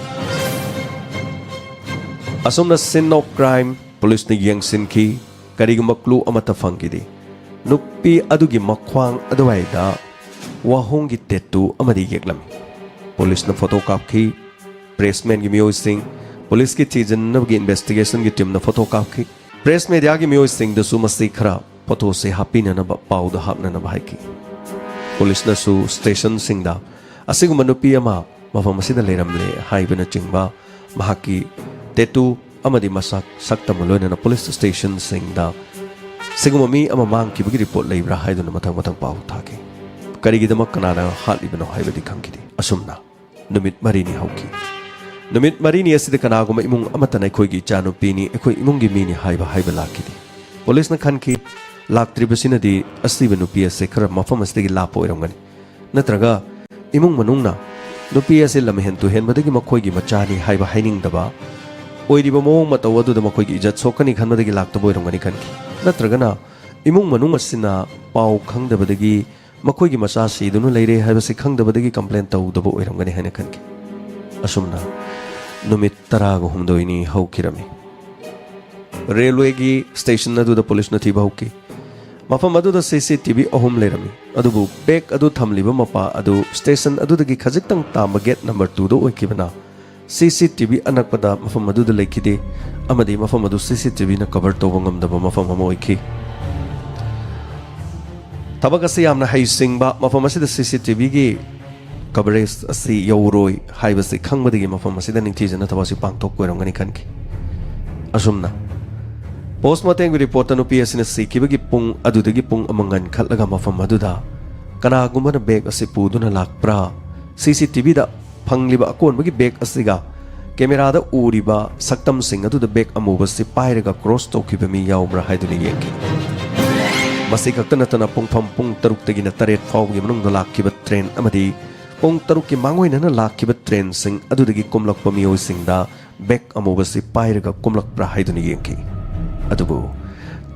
ꯑꯁꯨꯝꯅ scene of crime ꯄꯨꯂꯤꯁꯅ ꯌꯦꯡꯁꯤꯟꯈꯤ꯫ ꯀꯔꯤꯒꯨꯝꯕ ꯀ꯭ꯂꯨ ꯑꯃꯠꯇ ꯐꯪꯈꯤꯗꯦ꯫ ꯅꯨꯄꯤ ꯑꯗꯨꯒꯤ ꯃꯈ꯭ꯋꯥꯡ ꯑꯗꯨꯋꯥꯏꯗ ꯋꯥꯍꯣꯡꯒꯤ ꯇꯦꯇꯨ ꯑꯃꯗꯤ ꯌꯦꯛꯂꯝꯃꯤ꯫ ꯄꯨꯂꯤꯁꯅ ꯐꯣꯇꯣ ꯀꯥꯞꯈꯤ꯫ ꯄ꯭ꯔꯦꯁꯃꯦꯟꯒꯤ ꯃꯤꯑꯣꯏꯁꯤꯡ, ꯄꯨꯂꯤꯁꯀꯤ ꯊꯤꯖꯤꯟꯅꯕꯒꯤ ꯏꯟꯚꯦꯁꯇꯤꯒꯦꯁꯟꯒꯤ ꯇꯤꯝꯅ ꯐꯣꯇꯣ ꯀꯥꯞꯈꯤ꯫ ꯄ꯭ꯔꯦꯁ ꯃꯦꯗꯤꯌꯥꯒꯤ ꯃꯤꯑꯣꯏꯁꯤꯡꯗꯁꯨ ꯃꯁꯤ ꯈꯔ ꯐꯣꯇꯣꯁꯦ ꯍꯥꯞꯄꯤꯅꯅꯕ, ꯄꯥꯎꯗ ꯍꯥꯞꯅꯅꯕ ꯍꯥꯏꯈꯤ꯫ ꯄꯨꯂꯤꯁꯅꯁꯨ ꯁ꯭ꯇꯦꯁꯟꯁꯤꯡꯗ ꯑꯁꯤꯒꯨꯝꯕ ꯅꯨꯄꯤ ꯑꯃ ꯃꯐꯝ ꯑꯁꯤꯗ ꯂꯩꯔꯝꯂꯦ ꯍꯥꯏꯕꯅꯆꯤꯡꯕ, ꯃꯍꯥꯛꯀꯤ ꯇꯦꯇꯨ ꯑꯃꯗꯤ ꯃꯁꯛ ꯁꯛꯇꯝꯒ ꯂꯣꯏꯅꯅ ꯄꯨꯂꯤꯁ ꯁ꯭ꯇꯦꯁꯟꯁꯤꯡꯗ ꯁꯤꯒꯨꯝꯕ ꯃꯤ ꯑꯃ ꯃꯥꯡꯈꯤꯕꯒꯤ ꯔꯤꯄꯣꯔꯠ ꯂꯩꯕ꯭ꯔꯥ ꯍꯥꯏꯗꯨꯅ ꯃꯊꯪ ꯃꯊꯪ ꯄꯥꯎ ꯊꯥꯈꯤ꯫ ꯀꯔꯤꯒꯤꯗꯃꯛ, ꯀꯅꯥꯅ ꯍꯥꯠꯂꯤꯕꯅꯣ ꯍꯥꯏꯕꯗꯤ ꯈꯪꯈꯤꯗꯦ꯫ ꯑꯁꯨꯝꯅ ꯅꯨꯃꯤꯠ ꯃꯔꯤꯅꯤ ꯍꯧꯈꯤ꯫ ꯅꯨꯃꯤꯠ ꯃꯔꯤꯅꯤ ꯑꯁꯤꯗ ꯀꯅꯥꯒꯨꯝꯕ ꯏꯃꯨꯡ ꯑꯃꯠꯇꯅ ꯑꯩꯈꯣꯏꯒꯤ ꯏꯆꯥꯅꯨꯄꯤꯅꯤ, ꯑꯩꯈꯣꯏ ꯏꯃꯨꯡꯒꯤ ꯃꯤꯅꯤ ꯍꯥꯏꯕ ꯍꯥꯏꯕ ꯂꯥꯛꯈꯤꯗꯦ꯫ ꯄꯨꯂꯤꯁꯅ ꯈꯟꯈꯤ, ꯂꯥꯛꯇ꯭ꯔꯤꯕꯁꯤꯅꯗꯤ ꯑꯁꯤꯕ ꯅꯨꯄꯤ ꯑꯁꯤ ꯈꯔ ꯃꯐꯝ ꯑꯁꯤꯗꯒꯤ ꯂꯥꯞꯄ ꯑꯣꯏꯔꯝꯒꯅꯤ, ꯅꯠꯇ꯭ꯔꯒ ꯏꯃꯨꯡ ꯃꯅꯨꯡꯅ ꯅꯨꯄꯤ ꯑꯁꯤ ꯂꯝꯍꯦꯟ ꯇꯨꯍꯦꯟꯕꯗꯒꯤ ꯃꯈꯣꯏꯒꯤ ꯃꯆꯥꯅꯤ ꯍꯥꯏꯕ ꯍꯥꯏꯅꯤꯡꯗꯕ, ꯑꯣꯏꯔꯤꯕ ꯃꯑꯣꯡ ꯃꯇꯧ ꯑꯗꯨꯗ ꯃꯈꯣꯏꯒꯤ ꯏꯖꯠ ꯁꯣꯛꯀꯅꯤ ꯈꯟꯕꯗꯒꯤ ꯂꯥꯛꯇꯕ ꯑꯣꯏꯔꯝꯒꯅꯤ ꯈꯟꯈꯤ꯫ ꯅꯠꯇ꯭ꯔꯒꯅ ꯏꯃꯨꯡ ꯃꯅꯨꯡ ꯑꯁꯤꯅ ꯄꯥꯎ ꯈꯪꯗꯕꯗꯒꯤ ꯃꯈꯣꯏꯒꯤ ꯃꯆꯥ ꯁꯤꯗꯨꯅ ꯂꯩꯔꯦ ꯍꯥꯏꯕꯁꯤ ꯈꯪꯗꯕꯗꯒꯤ ꯀꯝꯄ꯭ꯂꯦꯟ ꯇꯧꯗꯕ ꯑꯣꯏꯔꯝꯒꯅꯤ ꯍꯥꯏꯅ ꯈꯟꯈꯤ꯫ ꯑꯁꯨꯝꯅ ꯅꯨꯃꯤꯠ ꯇꯔꯥꯒ ꯍꯨꯝꯗꯣꯏꯅꯤ ꯍꯧꯈꯤꯔꯝꯃꯤ꯫ ꯔꯦꯜꯋꯦꯒꯤ ꯁ꯭ꯇꯦꯁꯟ ꯑꯗꯨꯗ ꯄꯨꯂꯤꯁꯅ ꯊꯤꯕ ꯍꯧꯈꯤ꯫ ꯃꯐꯝ ꯑꯗꯨꯗ ꯁꯤ ꯁꯤ ꯇꯤ ꯚꯤ ꯑꯍꯨꯝ ꯂꯩꯔꯝꯃꯤ, ꯑꯗꯨꯕꯨ ꯕꯦꯒ ꯑꯗꯨ ꯊꯝꯂꯤꯕ ꯃꯄꯥ ꯑꯗꯨ ꯁ꯭ꯇꯦꯁꯟ ꯑꯗꯨꯗꯒꯤ ꯈꯖꯤꯛꯇꯪ ꯇꯥꯝꯕ ꯒꯦꯠ ꯅꯝꯕꯔ ꯇꯨꯗ ꯑꯣꯏꯈꯤꯕꯅ, ꯁꯤ ꯁꯤ ꯇꯤ ꯚꯤ ꯑꯅꯛꯄꯗ ꯃꯐꯝ ꯑꯗꯨꯗ ꯂꯩꯈꯤꯗꯦ, ꯑꯃꯗꯤ ꯃꯐꯝ ꯑꯗꯨ ꯁꯤ ꯁꯤ ꯇꯤ ꯚꯤꯅ ꯀꯚꯔ ꯇꯧꯕ ꯉꯝꯗꯕ ꯃꯐꯝ ꯑꯃ ꯑꯣꯏꯈꯤ꯫ ꯊꯕꯛ ꯑꯁꯤ ꯌꯥꯝꯅ ꯍꯩꯁꯤꯡꯕ, ꯃꯐꯝ ꯑꯁꯤꯗ ꯁꯤ ꯁꯤ ꯇꯤ ꯚꯤꯒꯤ ꯀꯚꯔꯦꯖ ꯑꯁꯤ ꯌꯧꯔꯣꯏ ꯍꯥꯏꯕꯁꯤ ꯈꯪꯕꯗꯒꯤ ꯃꯐꯝ ꯑꯁꯤꯗ ꯅꯤꯡꯊꯤꯖꯅ ꯊꯕꯛ ꯑꯁꯤ ꯄꯥꯡꯊꯣꯛꯄ ꯑꯣꯏꯔꯝꯒꯅꯤ ꯈꯟꯈꯤ꯫ ꯑꯁꯨꯝꯅ ꯄꯣꯁꯃꯣꯔꯇꯦꯝꯒꯤ ꯔꯤꯄꯣꯔꯠꯇ ꯅꯨꯄꯤ ꯑꯁꯤꯅ ꯁꯤꯈꯤꯕꯒꯤ ꯄꯨꯡ ꯑꯗꯨꯗꯒꯤ ꯄꯨꯡ ꯑꯃ ꯉꯟꯈꯠꯂꯒ ꯃꯐꯝ ꯑꯗꯨꯗ ꯀꯅꯥꯒꯨꯝꯕꯅ ꯕꯦꯒ ꯑꯁꯤ ꯄꯨꯗꯨꯅ ꯂꯥꯛꯄ꯭ꯔꯥ, ꯁꯤ ꯁꯤ ꯇꯤ ꯚꯤꯗ ꯐꯪꯂꯤꯕ ꯑꯀꯣꯟꯕꯒꯤ ꯕꯦꯒ ꯑꯁꯤꯒ ꯀꯦꯃꯦꯔꯥꯗ ꯎꯔꯤꯕ ꯁꯛꯇꯝꯁꯤꯡ ꯑꯗꯨꯗ ꯕꯦꯒ ꯑꯃꯨꯕꯁꯤ ꯄꯥꯏꯔꯒ ꯀ꯭ꯔꯣꯁ ꯇꯧꯈꯤꯕ ꯃꯤ ꯌꯥꯎꯕ꯭ꯔꯥ ꯍꯥꯏꯗꯨꯅ ꯌꯦꯡꯈꯤ꯫ ꯃꯁꯤ ꯈꯛꯇ ꯅꯠꯇꯅ ꯄꯨꯡꯐꯝ ꯄꯨꯡ ꯇꯔꯨꯛꯇꯒꯤꯅ ꯇꯔꯦꯠ ꯐꯥꯎꯕꯒꯤ ꯃꯅꯨꯡꯗ ꯂꯥꯛꯈꯤꯕ ꯇ꯭ꯔꯦꯟ ꯑꯃꯗꯤ ꯄꯨꯡ ꯇꯔꯨꯛꯀꯤ ꯃꯥꯡꯑꯣꯏꯅꯅ ꯂꯥꯛꯈꯤꯕ ꯇ꯭ꯔꯦꯟꯁꯤꯡ ꯑꯗꯨꯗꯒꯤ ꯀꯨꯝꯂꯛꯄ ꯃꯤꯑꯣꯏꯁꯤꯡꯗ ꯕꯦꯒ ꯑꯃꯨꯕꯁꯤ ꯄꯥꯏꯔꯒ ꯀꯨꯝꯂꯛꯄ꯭ꯔꯥ ꯍꯥꯏꯗꯨꯅ ꯌꯦꯡꯈꯤ꯫ ꯑꯗꯨꯕꯨ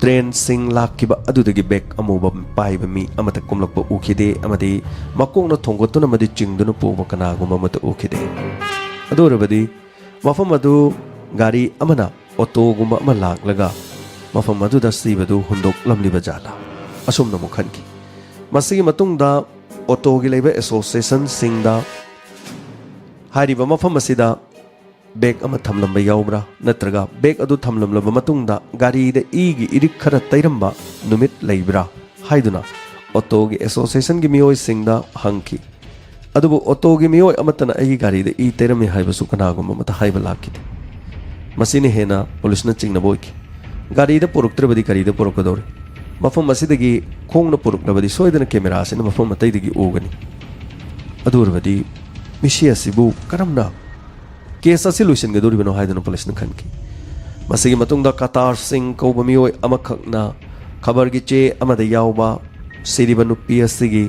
ꯇ꯭ꯔꯦꯟꯁꯤꯡ ꯂꯥꯛꯈꯤꯕ ꯑꯗꯨꯗꯒꯤ ꯕꯦꯒ ꯑꯃꯨꯕ ꯄꯥꯏꯕ ꯃꯤ ꯑꯃꯠꯇ ꯀꯨꯝꯂꯛꯄ ꯎꯈꯤꯗꯦ, ꯑꯃꯗꯤ ꯃꯀꯣꯛꯅ ꯊꯣꯡꯒꯠꯇꯨꯅ ꯑꯃꯗꯤ ꯆꯤꯡꯗꯨꯅ ꯄꯨꯕ ꯀꯅꯥꯒꯨꯝꯕ ꯑꯃꯠꯇ ꯎꯈꯤꯗꯦ꯫ ꯑꯗꯨ ꯑꯣꯏꯔꯕꯗꯤ ꯃꯐꯝ ꯑꯗꯨ ꯒꯥꯔꯤ ꯑꯃꯅ ꯑꯣꯇꯣꯒꯨꯝꯕ ꯑꯃ ꯂꯥꯛꯂꯒ ꯃꯐꯝ ꯑꯗꯨꯗ ꯁꯤꯕꯗꯨ ꯍꯨꯟꯗꯣꯛꯂꯝꯂꯤꯕ ꯖꯥꯠꯂꯥ? ꯑꯁꯨꯝꯅ ꯑꯃꯨꯛ ꯈꯟꯈꯤ꯫ ꯃꯁꯤꯒꯤ ꯃꯇꯨꯡꯗ ꯑꯣꯇꯣꯒꯤ ꯂꯩꯕ ꯑꯦꯁꯣꯁꯤꯌꯦꯁꯟꯁꯤꯡꯗ ꯍꯥꯏꯔꯤꯕ ꯃꯐꯝ ꯑꯁꯤꯗ ꯕꯦꯒ ꯑꯃ ꯊꯝꯂꯝꯕ ꯌꯥꯎꯕ꯭ꯔꯥ, ꯅꯠꯇ꯭ꯔꯒ ꯕꯦꯒ ꯑꯗꯨ ꯊꯝꯂꯝꯂꯕ ꯃꯇꯨꯡꯗ ꯒꯥꯔꯤꯗ ꯏꯒꯤ ꯏꯔꯤꯛ ꯈꯔ ꯇꯩꯔꯝꯕ ꯅꯨꯃꯤꯠ ꯂꯩꯕ꯭ꯔꯥ ꯍꯥꯏꯗꯨꯅ ꯑꯣꯇꯣꯒꯤ ꯑꯦꯁꯣꯁꯤꯌꯦꯁꯟꯒꯤ ꯃꯤꯑꯣꯏꯁꯤꯡꯗ ꯍꯪꯈꯤ꯫ ꯑꯗꯨꯕꯨ ꯑꯣꯇꯣꯒꯤ ꯃꯤꯑꯣꯏ ꯑꯃꯠꯇꯅ ꯑꯩꯒꯤ ꯒꯥꯔꯤꯗ ꯏ ꯇꯩꯔꯝꯃꯤ ꯍꯥꯏꯕꯁꯨ ꯀꯅꯥꯒꯨꯝꯕ ꯑꯃꯠꯇ ꯍꯥꯏꯕ ꯂꯥꯛꯈꯤꯗꯦ꯫ ꯃꯁꯤꯅ ꯍꯦꯟꯅ ꯄꯨꯂꯤꯁꯅ ꯆꯤꯡꯅꯕ ꯑꯣꯏꯈꯤ꯫ ꯒꯥꯔꯤꯗ ꯄꯨꯔꯛꯇ꯭ꯔꯕꯗꯤ ꯀꯔꯤꯗ ꯄꯨꯔꯛꯀꯗꯧꯔꯤ? ꯃꯐꯝ ꯑꯁꯤꯗꯒꯤ ꯈꯣꯡꯅ ꯄꯨꯔꯛꯂꯕꯗꯤ ꯁꯣꯏꯗꯅ ꯀꯦꯃꯦꯔꯥꯁꯤꯅ ꯃꯐꯝ ꯑꯇꯩꯗꯒꯤ ꯎꯒꯅꯤ꯫ ꯑꯗꯨ ꯑꯣꯏꯔꯕꯗꯤ ꯃꯤꯁꯤ ꯑꯁꯤꯕꯨ ꯀꯔꯝꯅ ꯀꯦꯁ ꯑꯁꯤ ꯂꯣꯏꯁꯤꯟꯒꯗꯧꯔꯤꯕꯅꯣ ꯍꯥꯏꯗꯨꯅ ꯄꯨꯂꯤꯁꯅ ꯈꯟꯈꯤ꯫ ꯃꯁꯤꯒꯤ ꯃꯇꯨꯡꯗ ꯀꯇꯥꯔ ꯁꯤꯡ ꯀꯧꯕ ꯃꯤꯑꯣꯏ ꯑꯃꯈꯛꯅ ꯈꯕꯔꯒꯤ ꯆꯦ ꯑꯃꯗ ꯌꯥꯎꯕ ꯁꯤꯔꯤꯕ ꯅꯨꯄꯤ ꯑꯁꯤꯒꯤ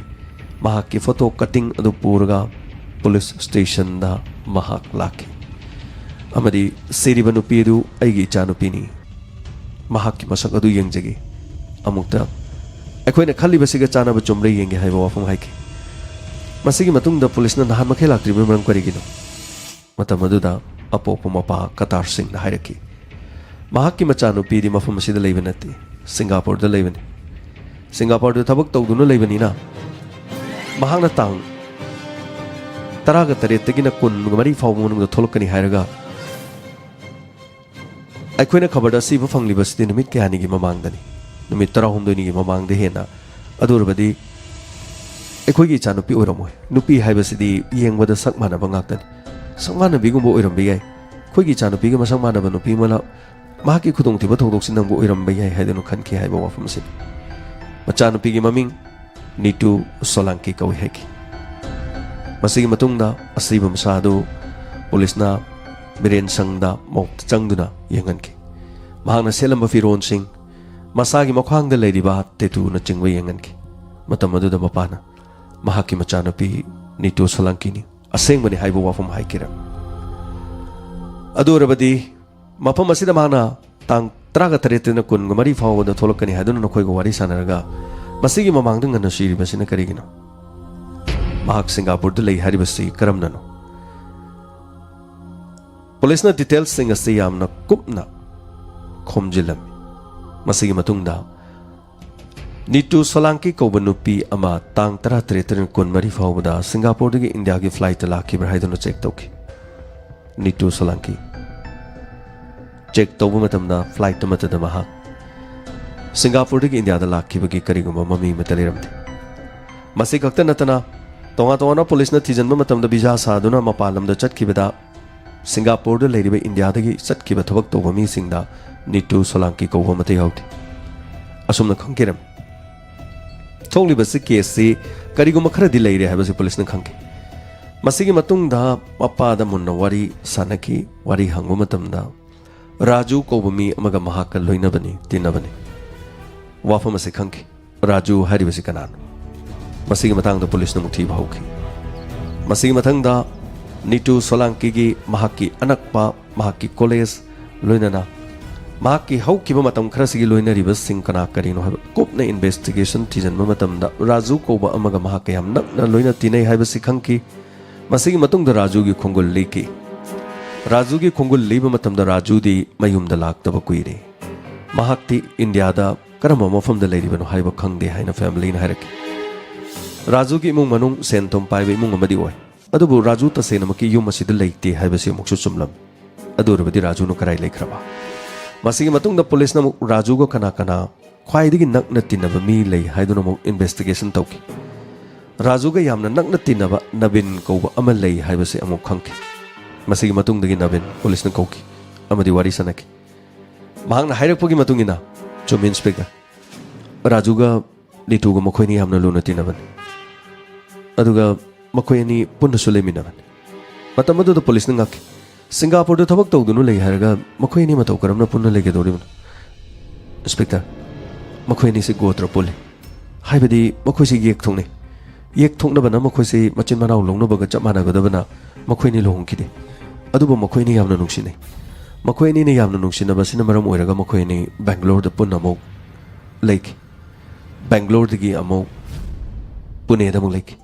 ꯃꯍꯥꯛꯀꯤ ꯐꯣꯇꯣ ꯀꯠꯇꯤꯡ ꯑꯗꯨ ꯄꯨꯔꯒ ꯄꯨꯂꯤꯁ ꯁ꯭ꯇꯦꯁꯟꯗ ꯃꯍꯥꯛ ꯂꯥꯛꯈꯤ꯫ ꯑꯃꯗꯤ ꯁꯤꯔꯤꯕ ꯅꯨꯄꯤ ꯑꯗꯨ ꯑꯩꯒꯤ ꯏꯆꯥꯅꯨꯄꯤꯅꯤ, ꯃꯍꯥꯛꯀꯤ ꯃꯁꯛ ꯑꯗꯨ ꯌꯦꯡꯖꯒꯦ, ꯑꯃꯨꯛꯇ ꯑꯩꯈꯣꯏꯅ ꯈꯜꯂꯤꯕꯁꯤꯒ ꯆꯥꯟꯅꯕ ꯆꯨꯝꯕ꯭ꯔꯥ ꯌꯦꯡꯒꯦ ꯍꯥꯏꯕ ꯋꯥꯐꯝ ꯍꯥꯏꯈꯤ꯫ ꯃꯁꯤꯒꯤ ꯃꯇꯨꯡꯗ ꯄꯨꯂꯤꯁꯅ ꯅꯍꯥꯟ ꯃꯈꯩ ꯂꯥꯛꯇ꯭ꯔꯤꯕꯒꯤ ꯃꯔꯝ ꯀꯔꯤꯒꯤꯅꯣ? ꯃꯇꯝ ꯑꯗꯨꯗ ꯑꯄꯣꯛꯄ ꯃꯄꯥ ꯀꯇꯥꯔ ꯁꯤꯡꯅ ꯍꯥꯏꯔꯛꯈꯤ, ꯃꯍꯥꯛꯀꯤ ꯃꯆꯥꯅꯨꯄꯤꯗꯤ ꯃꯐꯝ ꯑꯁꯤꯗ ꯂꯩꯕ ꯅꯠꯇꯦ, ꯁꯤꯡꯒꯥꯄꯨꯔꯗ ꯂꯩꯕꯅꯤ꯫ ꯁꯤꯡꯒꯥꯄꯨꯔꯗ ꯊꯕꯛ ꯇꯧꯗꯨꯅ ꯂꯩꯕꯅꯤꯅ, ꯃꯍꯥꯛꯅ ꯇꯥꯡ ꯇꯔꯥꯒ ꯇꯔꯦꯠꯇꯒꯤꯅ ꯀꯨꯟꯃꯔꯤ ꯐꯥꯎꯕ ꯃꯅꯨꯡꯗ ꯊꯣꯛꯂꯛꯀꯅꯤ ꯍꯥꯏꯔꯒ, ꯑꯩꯈꯣꯏꯅ ꯈꯕꯔꯗ ꯑꯁꯤꯕ ꯐꯪꯂꯤꯕꯁꯤꯗꯤ ꯅꯨꯃꯤꯠ ꯀꯌꯥꯅꯤꯒꯤ ꯃꯃꯥꯡꯗꯅꯤ, ꯅꯨꯃꯤꯠ ꯇꯔꯥꯍꯨꯝꯗꯣꯏꯅꯤꯒꯤ ꯃꯃꯥꯡꯗ ꯍꯦꯟꯅ꯫ ꯑꯗꯨ ꯑꯣꯏꯔꯕꯗꯤ ꯑꯩꯈꯣꯏꯒꯤ ꯏꯆꯥꯅꯨꯄꯤ ꯑꯣꯏꯔꯝꯃꯣꯏ꯫ ꯅꯨꯄꯤ ꯍꯥꯏꯕꯁꯤꯗꯤ ꯌꯦꯡꯕꯗ ꯁꯛ ꯃꯥꯟꯅꯕ ꯉꯥꯛꯇꯅꯤ꯫ ꯁꯛ ꯃꯥꯟꯅꯕꯤꯒꯨꯝꯕ ꯑꯣꯏꯔꯝꯕ ꯌꯥꯏ꯫ ꯑꯩꯈꯣꯏꯒꯤ ꯏꯆꯥꯅꯨꯄꯤꯒ ꯃꯁꯛ ꯃꯥꯟꯅꯕ ꯅꯨꯄꯤ ꯑꯃꯅ ꯃꯍꯥꯛꯀꯤ ꯈꯨꯗꯣꯡꯊꯤꯕ ꯊꯧꯗꯣꯛꯁꯤ ꯅꯪꯕꯨ ꯑꯣꯏꯔꯝꯕ ꯌꯥꯏ ꯍꯥꯏꯗꯨꯅ ꯈꯟꯈꯤ ꯍꯥꯏꯕ ꯋꯥꯐꯝ ꯑꯁꯤꯅꯤ꯫ ꯃꯆꯥꯅꯨꯄꯤꯒꯤ ꯃꯃꯤꯡ ꯅꯤꯇꯨ ꯁꯣꯂꯥꯡꯀꯤ ꯀꯧꯏ ꯍꯥꯏꯈꯤ꯫ ꯃꯁꯤꯒꯤ ꯃꯇꯨꯡꯗ ꯑꯁꯤꯕ ꯃꯁꯥ ꯑꯗꯨ ꯄꯨꯂꯤꯁꯅ ꯃꯤꯔꯦꯟ ꯁꯪꯗ ꯃꯣꯛꯇ ꯆꯪꯗꯨꯅ ꯌꯦꯡꯍꯟꯈꯤ꯫ ꯃꯍꯥꯛꯅ ꯁꯦꯠꯂꯝꯕ ꯐꯤꯔꯣꯜꯁꯤꯡ, ꯃꯁꯥꯒꯤ ꯃꯈ꯭ꯋꯥꯡꯗ ꯂꯩꯔꯤꯕ ꯇꯦꯇꯨꯅꯆꯤꯡꯕ ꯌꯦꯡꯍꯟꯈꯤ꯫ ꯃꯇꯝ ꯑꯗꯨꯗ ꯃꯄꯥꯅ ꯃꯍꯥꯛꯀꯤ ꯃꯆꯥꯅꯨꯄꯤ ꯅꯤꯇꯨ ꯁꯣꯂꯥꯡꯀꯤꯅꯤ, ꯑꯁꯦꯡꯕꯅꯤ ꯍꯥꯏꯕ ꯋꯥꯐꯝ ꯍꯥꯏꯈꯤꯔꯝꯃꯤ꯫ ꯑꯗꯨ ꯑꯣꯏꯔꯕꯗꯤ ꯃꯐꯝ ꯑꯁꯤꯗ ꯃꯍꯥꯛꯅ ꯇꯥꯡ ꯇꯔꯥꯒ ꯇꯔꯦꯠꯇꯩꯅ ꯀꯨꯟꯒ ꯃꯔꯤ ꯐꯥꯎꯕꯗ ꯊꯣꯛꯂꯛꯀꯅꯤ ꯍꯥꯏꯗꯨꯅ ꯅꯈꯣꯏꯒ ꯋꯥꯔꯤ ꯁꯥꯟꯅꯔꯒ ꯃꯁꯤꯒꯤ ꯃꯃꯥꯡꯗ ꯉꯟꯅ ꯁꯤꯔꯤꯕꯁꯤꯅ ꯀꯔꯤꯒꯤꯅꯣ? ꯃꯍꯥꯛ ꯁꯤꯡꯒꯥꯄꯨꯔꯗ ꯂꯩ ꯍꯥꯏꯔꯤꯕꯁꯤ ꯀꯔꯝꯅꯅꯣ? ꯄꯨꯂꯤꯁꯅ ꯗꯤꯇꯦꯜꯁꯁꯤꯡ ꯑꯁꯤ ꯌꯥꯝꯅ ꯀꯨꯞꯅ ꯈꯣꯝꯖꯤꯜꯂꯝꯃꯤ꯫ ꯃꯁꯤꯒꯤ ꯃꯇꯨꯡꯗ ꯅꯤꯇꯨ ꯁꯣꯂꯥꯡꯀꯤ ꯀꯧꯕ ꯅꯨꯄꯤ ꯑꯃ ꯇꯥꯡ ꯇꯔꯥꯇꯔꯦꯠꯇꯩꯅ ꯀꯨꯟꯃꯔꯤ ꯐꯥꯎꯕꯗ ꯁꯤꯡꯒꯥꯄꯨꯔꯗꯒꯤ ꯏꯟꯗꯤꯌꯥꯒꯤ ꯐ꯭ꯂꯥꯏꯠꯇ ꯂꯥꯛꯈꯤꯕ꯭ꯔꯥ ꯍꯥꯏꯗꯨꯅ ꯆꯦꯛ ꯇꯧꯈꯤ꯫ ꯅꯤꯇꯨ ꯁꯣꯂꯥꯡꯀꯤ ꯆꯦꯛ ꯇꯧꯕ ꯃꯇꯝꯗ ꯐ꯭ꯂꯥꯏꯠ ꯑꯃꯠꯇꯗ ꯃꯍꯥꯛ ꯁꯤꯡꯒꯥꯄꯨꯔꯗꯒꯤ ꯏꯟꯗꯤꯌꯥꯗ ꯂꯥꯛꯈꯤꯕꯒꯤ ꯀꯔꯤꯒꯨꯝꯕ ꯃꯃꯤ ꯑꯃꯠꯇ ꯂꯩꯔꯝꯗꯦ꯫ ꯃꯁꯤ ꯈꯛꯇ ꯅꯠꯇꯅ, ꯇꯣꯉꯥꯟ ꯇꯣꯉꯥꯟꯕ ꯄꯨꯂꯤꯁꯅ ꯊꯤꯖꯤꯟꯕ ꯃꯇꯝꯗ ꯚꯤꯖꯥ ꯁꯥꯗꯨꯅ ꯃꯄꯥꯟ ꯂꯝꯗ ꯆꯠꯈꯤꯕꯗ ꯁꯤꯡꯒꯥꯄꯨꯔꯗ ꯂꯩꯔꯤꯕ ꯏꯟꯗꯤꯌꯥꯗꯒꯤ ꯆꯠꯈꯤꯕ ꯊꯕꯛ ꯇꯧꯕ ꯃꯤꯁꯤꯡꯗ ꯅꯤꯇꯨ ꯁꯣꯂꯥꯡꯀꯤ ꯀꯧꯕ ꯑꯃꯠꯇ ꯌꯥꯎꯗꯦ꯫ ꯑꯁꯨꯝꯅ ꯈꯪꯈꯤꯔꯝꯃꯤ꯫ ꯊꯣꯛꯂꯤꯕꯁꯤ ꯀꯦꯁꯁꯤ ꯀꯔꯤꯒꯨꯝꯕ ꯈꯔꯗꯤ ꯂꯩꯔꯦ ꯍꯥꯏꯕꯁꯤ ꯄꯨꯂꯤꯁꯅ ꯈꯪꯈꯤ꯫ ꯃꯁꯤꯒꯤ ꯃꯇꯨꯡꯗ ꯃꯄꯥꯗ ꯃꯨꯟꯅ ꯋꯥꯔꯤ ꯁꯥꯟꯅꯈꯤ꯫ ꯋꯥꯔꯤ ꯍꯪꯕ ꯃꯇꯝꯗ ꯔꯥꯖꯨ ꯀꯧꯕ ꯃꯤ ꯑꯃꯒ ꯃꯍꯥꯛꯀ ꯂꯣꯏꯅꯕꯅꯤ, ꯇꯤꯟꯅꯕꯅꯤ꯫ ꯋꯥꯐꯝ ꯑꯁꯤ ꯈꯪꯈꯤ꯫ ꯔꯥꯖꯨ ꯍꯥꯏꯔꯤꯕꯁꯤ ꯀꯅꯥꯅꯣ? ꯃꯁꯤꯒꯤ ꯃꯇꯥꯡꯗ ꯄꯨꯂꯤꯁꯅ ꯑꯃꯨꯛ ꯊꯤꯕ ꯍꯧꯈꯤ꯫ ꯃꯁꯤꯒꯤ ꯃꯊꯪꯗ ꯅꯤꯇꯨ ꯁꯣꯂꯥꯡꯀꯤꯒꯤ ꯃꯍꯥꯛꯀꯤ ꯑꯅꯛꯄ, ꯃꯍꯥꯛꯀꯤ ꯀꯣꯂꯦꯖ, ꯂꯣꯏꯅꯅ ꯃꯍꯥꯛꯀꯤ ꯍꯧꯈꯤꯕ ꯃꯇꯝ ꯈꯔꯁꯤꯒꯤ ꯂꯣꯏꯅꯔꯤꯕꯁꯤꯡ ꯀꯅꯥ ꯀꯔꯤꯅꯣ ꯍꯥꯏꯕ ꯀꯨꯞꯅ ꯏꯟꯚꯦꯁꯇꯤꯒꯦꯁꯟ ꯊꯤꯖꯤꯟꯕ ꯃꯇꯝꯗ ꯔꯥꯖꯨ ꯀꯧꯕ ꯑꯃꯒ ꯃꯍꯥꯛꯀ ꯌꯥꯝ ꯅꯛꯅ ꯂꯣꯏꯅ ꯇꯤꯟꯅꯩ ꯍꯥꯏꯕꯁꯤ ꯈꯪꯈꯤ꯫ ꯃꯁꯤꯒꯤ ꯃꯇꯨꯡꯗ ꯔꯥꯖꯨꯒꯤ ꯈꯣꯡꯒꯨꯜ ꯂꯤꯈꯤ꯫ ꯔꯥꯖꯨꯒꯤ ꯈꯣꯡꯒꯨꯜ ꯂꯤꯕ ꯃꯇꯝꯗ ꯔꯥꯖꯨꯗꯤ ꯃꯌꯨꯝꯗ ꯂꯥꯛꯇꯕ ꯀꯨꯏꯔꯦ꯫ ꯃꯍꯥꯛꯇꯤ ꯏꯟꯗꯤꯌꯥꯗ ꯀꯔꯝꯕ ꯃꯐꯝꯗ ꯂꯩꯔꯤꯕꯅꯣ ꯍꯥꯏꯕ ꯈꯪꯗꯦ ꯍꯥꯏꯅ ꯐꯦꯃꯤꯂꯤꯅ ꯍꯥꯏꯔꯛꯈꯤ꯫ ꯔꯥꯖꯨꯒꯤ ꯏꯃꯨꯡ ꯃꯅꯨꯡ ꯁꯦꯟ ꯊꯨꯝ ꯄꯥꯏꯕ ꯏꯃꯨꯡ ꯑꯃꯗꯤ ꯑꯣꯏ, ꯑꯗꯨꯕꯨ ꯔꯥꯖꯨ ꯇꯁꯦꯡꯅꯃꯛꯀꯤ ꯌꯨꯝ ꯑꯁꯤꯗ ꯂꯩꯇꯦ ꯍꯥꯏꯕꯁꯤ ꯑꯃꯨꯛꯁꯨ ꯆꯨꯝꯂꯝꯃꯤ꯫ ꯑꯗꯨ ꯑꯣꯏꯔꯕꯗꯤ ꯔꯥꯖꯨꯅ ꯀꯗꯥꯏ ꯂꯩꯈ꯭ꯔꯕ? ꯃꯁꯤꯒꯤ ꯃꯇꯨꯡꯗ ꯄꯨꯂꯤꯁꯅ ꯑꯃꯨꯛ ꯔꯥꯖꯨꯒ ꯀꯅꯥ ꯀꯅꯥ ꯈ꯭ꯋꯥꯏꯗꯒꯤ ꯅꯛꯅ ꯇꯤꯟꯅꯕ ꯃꯤ ꯂꯩ ꯍꯥꯏꯗꯨꯅ ꯑꯃꯨꯛ ꯏꯟꯚꯦꯁꯇꯤꯒꯦꯁꯟ ꯇꯧꯈꯤ꯫ ꯔꯥꯖꯨꯒ ꯌꯥꯝꯅ ꯅꯛꯅ ꯇꯤꯟꯅꯕ ꯅꯕꯤꯟ ꯀꯧꯕ ꯑꯃ ꯂꯩ ꯍꯥꯏꯕꯁꯤ ꯑꯃꯨꯛ ꯈꯪꯈꯤ꯫ ꯃꯁꯤꯒꯤ ꯃꯇꯨꯡꯗꯒꯤ ꯅꯕꯤꯟ ꯄꯨꯂꯤꯁꯅ ꯀꯧꯈꯤ ꯑꯃꯗꯤ ꯋꯥꯔꯤ ꯁꯥꯟꯅꯈꯤ꯫ ꯃꯍꯥꯛꯅ ꯍꯥꯏꯔꯛꯄꯒꯤ ꯃꯇꯨꯡ ꯏꯟꯅ, "ꯆꯨꯝꯃꯤ, ꯏꯟꯁꯄꯦꯛꯇꯔ꯫ ꯔꯥꯖꯨꯒ ꯅꯤꯇꯨꯒ ꯃꯈꯣꯏꯅꯤ ꯌꯥꯝꯅ ꯂꯨꯅ ꯇꯤꯟꯅꯕꯅꯤ꯫ ꯑꯗꯨꯒ ꯃꯈꯣꯏ ꯑꯅꯤ ꯄꯨꯟꯅꯁꯨ ꯂꯩꯃꯤꯟꯅꯕꯅꯤ꯫" ꯃꯇꯝ ꯑꯗꯨꯗ ꯄꯨꯂꯤꯁꯅ ꯉꯛꯈꯤ꯫ "ꯁꯤꯡꯒꯥꯄꯨꯔꯗ ꯊꯕꯛ ꯇꯧꯗꯨꯅ ꯂꯩ ꯍꯥꯏꯔꯒ ꯃꯈꯣꯏ ꯑꯅꯤ ꯃꯇꯧ ꯀꯔꯝꯅ ꯄꯨꯟꯅ ꯂꯩꯒꯗꯧꯔꯤꯕꯅꯣ?" "ꯏꯟꯁꯄꯦꯛꯇꯔ, ꯃꯈꯣꯏ ꯑꯅꯤꯁꯤ ꯒꯣꯇ꯭ꯔ ꯄꯨꯜꯂꯤ꯫ ꯍꯥꯏꯕꯗꯤ ꯃꯈꯣꯏꯁꯤ ꯌꯦꯛ ꯊꯣꯛꯅꯩ꯫ ꯌꯦꯛ ꯊꯣꯛꯅꯕꯅ ꯃꯈꯣꯏꯁꯤ ꯃꯆꯤꯟ ꯃꯅꯥꯎ ꯂꯧꯅꯕꯒ ꯆꯞ ꯃꯥꯟꯅꯒꯗꯕꯅ ꯃꯈꯣꯏ ꯑꯅꯤ ꯂꯨꯍꯣꯡꯈꯤꯗꯦ꯫ ꯑꯗꯨꯕꯨ ꯃꯈꯣꯏ ꯑꯅꯤ ꯌꯥꯝꯅ ꯅꯨꯡꯁꯤꯅꯩ꯫ ꯃꯈꯣꯏ ꯑꯅꯤꯅ ꯌꯥꯝꯅ ꯅꯨꯡꯁꯤꯅꯕ ꯑꯁꯤꯅ ꯃꯔꯝ ꯑꯣꯏꯔꯒ ꯃꯈꯣꯏ ꯑꯅꯤ ꯕꯦꯡꯒ꯭ꯂꯣꯔꯗ ꯄꯨꯟꯅ ꯑꯃꯨꯛ ꯂꯩꯈꯤ꯫ ꯕꯦꯡꯒ꯭ꯂꯣꯔꯗꯒꯤ ꯑꯃꯨꯛ ꯄꯨꯅꯦꯗ ꯑꯃꯨꯛ ꯂꯩꯈꯤ꯫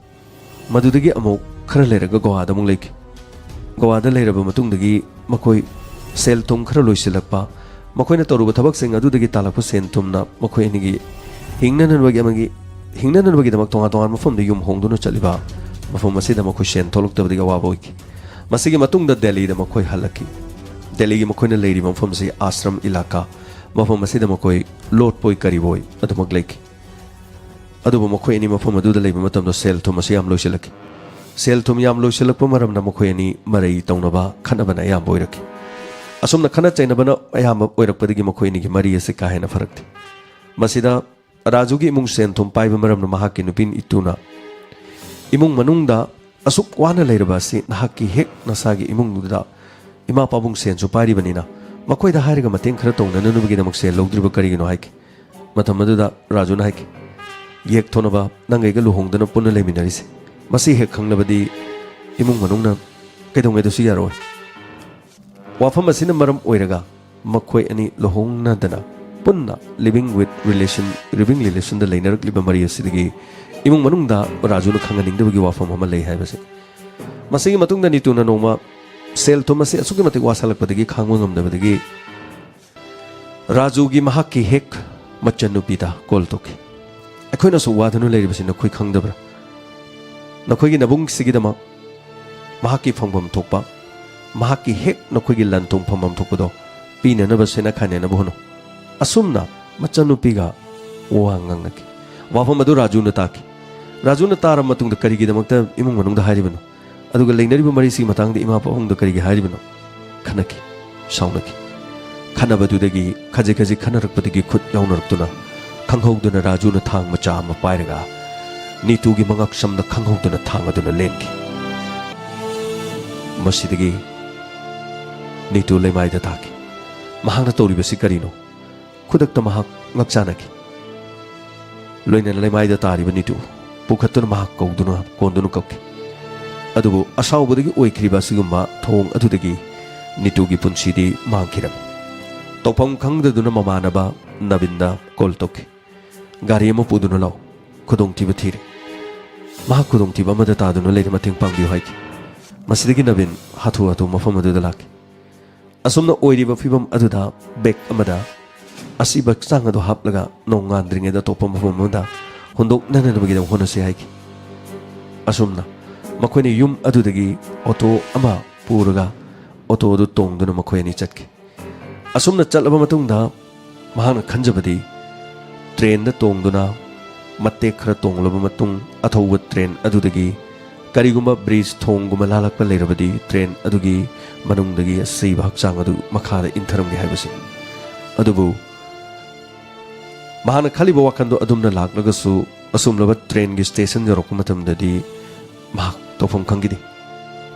ꯃꯗꯨꯗꯒꯤ ꯑꯃꯨꯛ ꯈꯔ ꯂꯩꯔꯒ ꯒꯣꯋꯥꯗ ꯑꯃꯨꯛ ꯂꯩꯈꯤ꯫ ꯒꯣꯋꯥꯗ ꯂꯩꯔꯕ ꯃꯇꯨꯡꯗꯒꯤ ꯃꯈꯣꯏ ꯁꯦꯜ ꯊꯨꯝ ꯈꯔ ꯂꯣꯏꯁꯤꯜꯂꯛꯄ, ꯃꯈꯣꯏꯅ ꯇꯧꯔꯨꯕ ꯊꯕꯛꯁꯤꯡ ꯑꯗꯨꯗꯒꯤ ꯇꯥꯜꯂꯛꯄ ꯁꯦꯟ ꯊꯨꯝꯅ ꯃꯈꯣꯏ ꯑꯅꯤꯒꯤ ꯍꯤꯡꯅꯅꯕꯒꯤ ꯑꯃꯒꯤ ꯍꯤꯡꯅꯅꯕꯒꯤꯗꯃꯛ ꯇꯣꯉꯥꯟ ꯇꯣꯉꯥꯟꯕ ꯃꯐꯝꯗ ꯌꯨꯝ ꯍꯣꯡꯗꯨꯅ ꯆꯠꯂꯤꯕ ꯃꯐꯝ ꯑꯁꯤꯗ ꯃꯈꯣꯏ ꯁꯦꯟ ꯊꯣꯛꯂꯛꯇꯕꯗꯒꯤ ꯑꯋꯥꯕ ꯑꯣꯏꯈꯤ꯫ ꯃꯁꯤꯒꯤ ꯃꯇꯨꯡꯗ ꯗꯦꯜꯂꯤꯗ ꯃꯈꯣꯏ ꯍꯜꯂꯛꯈꯤ꯫ ꯗꯦꯜꯂꯤꯒꯤ ꯃꯈꯣꯏꯅ ꯂꯩꯔꯤꯕ ꯃꯐꯝꯁꯤ ꯑꯥꯁ꯭ꯔꯝ ꯏꯂꯥꯀꯥ, ꯃꯐꯝ ꯑꯁꯤꯗ ꯃꯈꯣꯏ ꯂꯣꯠꯄꯣꯏ ꯀꯔꯤꯕꯣꯏ ꯑꯗꯨꯃꯛ ꯂꯩꯈꯤ꯫ ꯑꯗꯨꯕꯨ ꯃꯈꯣꯏ ꯑꯅꯤ ꯃꯐꯝ ꯑꯗꯨꯗ ꯂꯩꯕ ꯃꯇꯝꯗ ꯁꯦꯜ ꯊꯨꯝ ꯑꯁꯤ ꯌꯥꯝ ꯂꯣꯏꯁꯤꯜꯂꯛꯈꯤ꯫ ꯁꯦꯜ ꯊꯨꯝ ꯌꯥꯝ ꯂꯣꯏꯁꯤꯜꯂꯛꯄ ꯃꯔꯝꯅ ꯃꯈꯣꯏ ꯑꯅꯤ ꯃꯔꯩ ꯇꯧꯅꯕ, ꯈꯠꯅꯕꯅ ꯑꯌꯥꯝꯕ ꯑꯣꯏꯔꯛꯈꯤ꯫ ꯑꯁꯨꯝꯅ ꯈꯠꯅ ꯆꯩꯅꯕꯅ ꯑꯌꯥꯝꯕ ꯑꯣꯏꯔꯛꯄꯗꯒꯤ ꯃꯈꯣꯏ ꯑꯅꯤꯒꯤ ꯃꯔꯤ ꯑꯁꯤ ꯀꯥ ꯍꯦꯟꯅ ꯐꯔꯛꯇꯦ꯫ ꯃꯁꯤꯗ ꯔꯥꯖꯨꯒꯤ ꯏꯃꯨꯡ ꯁꯦꯟ ꯊꯨꯝ ꯄꯥꯏꯕ ꯃꯔꯝꯅ ꯃꯍꯥꯛꯀꯤ ꯅꯨꯄꯤ ꯅꯤꯇꯨꯅ ꯏꯃꯨꯡ ꯃꯅꯨꯡꯗ ꯑꯁꯨꯛ ꯋꯥꯅ ꯂꯩꯔꯕ ꯑꯁꯤ ꯅꯍꯥꯛꯀꯤ ꯍꯦꯛ ꯅꯁꯥꯒꯤ ꯏꯃꯨꯡꯗꯨꯗ ꯏꯃꯥ ꯄꯥꯕꯨꯡ ꯁꯦꯟꯁꯨ ꯄꯥꯏꯔꯤꯕꯅꯤꯅ ꯃꯈꯣꯏꯗ ꯍꯥꯏꯔꯒ ꯃꯇꯦꯡ ꯈꯔ ꯇꯧꯅꯅꯕꯒꯤꯗꯃꯛ ꯁꯦꯜ ꯂꯧꯗ꯭ꯔꯤꯕ ꯀꯔꯤꯒꯤꯅꯣ ꯍꯥꯏꯈꯤ꯫ ꯃꯇꯝ ꯑꯗꯨꯗ ꯔꯥꯖꯨꯅ ꯍꯥꯏꯈꯤ, "ꯌꯦꯛ ꯊꯣꯛꯅꯕ ꯅꯪ ꯑꯩꯒ ꯂꯨꯍꯣꯡꯗꯅ ꯄꯨꯟꯅ ꯂꯩꯃꯤꯟꯅꯔꯤꯁꯦ, ꯃꯁꯤ ꯍꯦꯛ ꯈꯪꯂꯕꯗꯤ ꯏꯃꯨꯡ ꯃꯅꯨꯡꯅ ꯀꯩꯗꯧꯉꯩꯗꯁꯨ ꯌꯥꯔꯣꯏ꯫" ꯋꯥꯐꯝ ꯑꯁꯤꯅ ꯃꯔꯝ ꯑꯣꯏꯔꯒ ꯃꯈꯣꯏ ꯑꯅꯤ ꯂꯨꯍꯣꯡꯅꯗꯅ ꯄꯨꯟꯅ living with relation, living relationꯗ ꯂꯩꯅꯔꯛꯂꯤꯕ ꯃꯔꯤ ꯑꯁꯤꯗꯒꯤ ꯏꯃꯨꯡ ꯃꯅꯨꯡꯗ ꯔꯥꯖꯨꯅ ꯈꯪꯍꯟꯅꯤꯡꯗꯕꯒꯤ ꯋꯥꯐꯝ ꯑꯃ ꯂꯩ ꯍꯥꯏꯕꯁꯦ꯫ ꯃꯁꯤꯒꯤ ꯃꯇꯨꯡꯗ ꯅꯤꯇꯨꯅ ꯅꯣꯡꯃ ꯁꯦꯜ ꯊꯨꯝ ꯑꯁꯤ ꯑꯁꯨꯛꯀꯤ ꯃꯇꯤꯛ ꯋꯥꯁꯜꯂꯛꯄꯗꯒꯤ ꯈꯥꯡꯕ ꯉꯝꯗꯕꯗꯒꯤ ꯔꯥꯖꯨꯒꯤ ꯃꯍꯥꯛꯀꯤ ꯍꯦꯛ ꯃꯆꯟꯅꯨꯄꯤꯗ ꯀꯣꯜ ꯇꯧꯈꯤ꯫ "ꯑꯩꯈꯣꯏꯅꯁꯨ ꯋꯥꯗꯨꯅ ꯂꯩꯔꯤꯕꯁꯤ ꯅꯈꯣꯏ ꯈꯪꯗꯕ꯭ꯔꯥ? ꯅꯈꯣꯏꯒꯤ ꯅꯕꯨꯡꯁꯤꯒꯤꯗꯃꯛ ꯃꯍꯥꯛꯀꯤ ꯐꯪꯐꯝ ꯊꯣꯛꯄ, ꯃꯍꯥꯛꯀꯤ ꯍꯦꯛ ꯅꯈꯣꯏꯒꯤ ꯂꯟ ꯊꯨꯝ ꯐꯪꯐꯝ ꯊꯣꯛꯄꯗꯣ ꯄꯤꯅꯅꯕ ꯁꯦꯟꯅ ꯈꯥꯏꯅꯅꯕ ꯍꯣꯠꯅꯧ"꯫ ꯑꯁꯨꯝꯅ ꯃꯆꯟꯅꯨꯄꯤꯒ ꯋꯥ ꯉꯥꯡꯅꯈꯤ꯫ ꯋꯥꯐꯝ ꯑꯗꯨ ꯔꯥꯖꯨꯅ ꯇꯥꯈꯤ꯫ ꯔꯥꯖꯨꯅ ꯇꯥꯔꯕ ꯃꯇꯨꯡꯗ ꯀꯔꯤꯒꯤꯗꯃꯛꯇ ꯏꯃꯨꯡ ꯃꯅꯨꯡꯗ ꯍꯥꯏꯔꯤꯕꯅꯣ? ꯑꯗꯨꯒ ꯂꯩꯅꯔꯤꯕ ꯃꯔꯤꯁꯤꯒꯤ ꯃꯇꯥꯡꯗ ꯏꯃꯥ ꯄꯥꯕꯨꯡꯗ ꯀꯔꯤꯒꯤ ꯍꯥꯏꯔꯤꯕꯅꯣ? ꯈꯟꯅꯈꯤ, ꯁꯥꯎꯅꯈꯤ꯫ ꯈꯟꯅꯕꯗꯨꯗꯒꯤ ꯈꯖꯤꯛ ꯈꯖꯤꯛ ꯈꯟꯅꯔꯛꯄꯗꯒꯤ ꯈꯨꯠ ꯌꯥꯎꯅꯔꯛꯇꯨꯅ, ꯈꯪꯍꯧꯗꯅ ꯔꯥꯖꯨꯅ ꯊꯥꯡ ꯃꯆꯥ ꯑꯃ ꯄꯥꯏꯔꯒ ꯅꯤꯇꯨꯒꯤ ꯃꯉꯛꯁꯝꯗ ꯈꯪꯍꯧꯗꯅ ꯊꯥꯡ ꯑꯗꯨꯅ ꯂꯦꯟꯈꯤ꯫ ꯃꯁꯤꯗꯒꯤ ꯅꯤꯇꯨ ꯂꯩꯃꯥꯏꯗ ꯇꯥꯈꯤ꯫ ꯃꯍꯥꯛꯅ ꯇꯧꯔꯤꯕꯁꯤ ꯀꯔꯤꯅꯣ? ꯈꯨꯗꯛꯇ ꯃꯍꯥꯛ ꯉꯛꯆꯥꯅꯈꯤ꯫ ꯂꯣꯏꯅꯅ ꯂꯩꯃꯥꯏꯗ ꯇꯥꯔꯤꯕ ꯅꯤꯇꯨ ꯄꯨꯈꯠꯇꯨꯅ ꯃꯍꯥꯛ ꯀꯧꯗꯨꯅ ꯀꯣꯟꯗꯨꯅ ꯀꯞꯈꯤ꯫ ꯑꯗꯨꯕꯨ ꯑꯁꯥꯎꯕꯗꯒꯤ ꯑꯣꯏꯈꯤꯕ ꯑꯁꯤꯒꯨꯝꯕ ꯊꯧꯑꯣꯡ ꯑꯗꯨꯗꯒꯤ ꯅꯤꯇꯨꯒꯤ ꯄꯨꯟꯁꯤꯗꯤ ꯃꯥꯡꯈꯤꯔꯝꯃꯤ꯫ ꯇꯧꯐꯝ ꯈꯪꯗꯗꯨꯅ ꯃꯃꯥꯟꯅꯕ ꯅꯕꯤꯟꯗ ꯀꯣꯜ ꯇꯧꯈꯤ꯫ "ꯒꯥꯔꯤ ꯑꯃ ꯄꯨꯗꯨꯅ ꯂꯥꯛꯎ, ꯈꯨꯗꯣꯡꯊꯤꯕ ꯊꯤꯔꯦ꯫ ꯃꯍꯥꯛ ꯈꯨꯗꯣꯡꯊꯤꯕ ꯑꯃꯗ ꯇꯥꯗꯨꯅ ꯂꯩꯔꯦ, ꯃꯇꯦꯡ ꯄꯥꯡꯕꯤꯌꯨ" ꯍꯥꯏꯈꯤ꯫ ꯃꯁꯤꯗꯒꯤ ꯅꯕꯤꯟ ꯍꯥꯊꯨ ꯍꯥꯊꯨ ꯃꯐꯝ ꯑꯗꯨꯗ ꯂꯥꯛꯈꯤ꯫ ꯑꯁꯨꯝꯅ ꯑꯣꯏꯔꯤꯕ ꯐꯤꯕꯝ ꯑꯗꯨꯗ ꯕꯦꯒ ꯑꯃꯗ ꯑꯁꯤꯕ ꯍꯛꯆꯥꯡ ꯑꯗꯨ ꯍꯥꯞꯂꯒ ꯅꯣꯡꯉꯥꯟꯗ꯭ꯔꯤꯉꯩꯗ ꯑꯇꯣꯞꯄ ꯃꯐꯝ ꯑꯃꯗ ꯍꯨꯟꯗꯣꯛꯅꯅꯕꯒꯤꯗꯃꯛ ꯍꯣꯠꯅꯁꯤ ꯍꯥꯏꯈꯤ꯫ ꯑꯁꯨꯝꯅ ꯃꯈꯣꯏꯅ ꯌꯨꯝ ꯑꯗꯨꯗꯒꯤ ꯑꯣꯇꯣ ꯑꯃ ꯄꯨꯔꯒ ꯑꯣꯇꯣ ꯑꯗꯨ ꯇꯣꯡꯗꯨꯅ ꯃꯈꯣꯏ ꯑꯅꯤ ꯆꯠꯈꯤ꯫ ꯑꯁꯨꯝꯅ ꯆꯠꯂꯕ ꯃꯇꯨꯡꯗ ꯃꯍꯥꯛꯅ ꯈꯟꯖꯕꯗꯤ ꯇ꯭ꯔꯦꯟꯗ ꯇꯣꯡꯗꯨꯅ ꯃꯇꯦꯛ ꯈꯔ ꯇꯣꯡꯂꯕ ꯃꯇꯨꯡ ꯑꯊꯧꯕ ꯇ꯭ꯔꯦꯟ ꯑꯗꯨꯗꯒꯤ ꯀꯔꯤꯒꯨꯝꯕ ꯕ꯭ꯔꯤꯖ ꯊꯣꯡꯒꯨꯝꯕ ꯂꯥꯜꯂꯛꯄ ꯂꯩꯔꯕꯗꯤ ꯇ꯭ꯔꯦꯟ ꯑꯗꯨꯒꯤ ꯃꯅꯨꯡꯗꯒꯤ ꯑꯁꯤꯕ ꯍꯛꯆꯥꯡ ꯑꯗꯨ ꯃꯈꯥꯗ ꯏꯟꯊꯔꯝꯒꯦ ꯍꯥꯏꯕꯁꯤꯅꯤ꯫ ꯑꯗꯨꯕꯨ ꯃꯍꯥꯛꯅ ꯈꯜꯂꯤꯕ ꯋꯥꯈꯜꯗꯨ ꯑꯗꯨꯝꯅ ꯂꯥꯛꯂꯒꯁꯨ ꯑꯁꯨꯝꯂꯕ ꯇ꯭ꯔꯦꯟꯒꯤ ꯁ꯭ꯇꯦꯁꯟ ꯌꯧꯔꯛꯄ ꯃꯇꯝꯗꯗꯤ ꯃꯍꯥꯛ ꯇꯧꯐꯝ ꯈꯪꯈꯤꯗꯦ꯫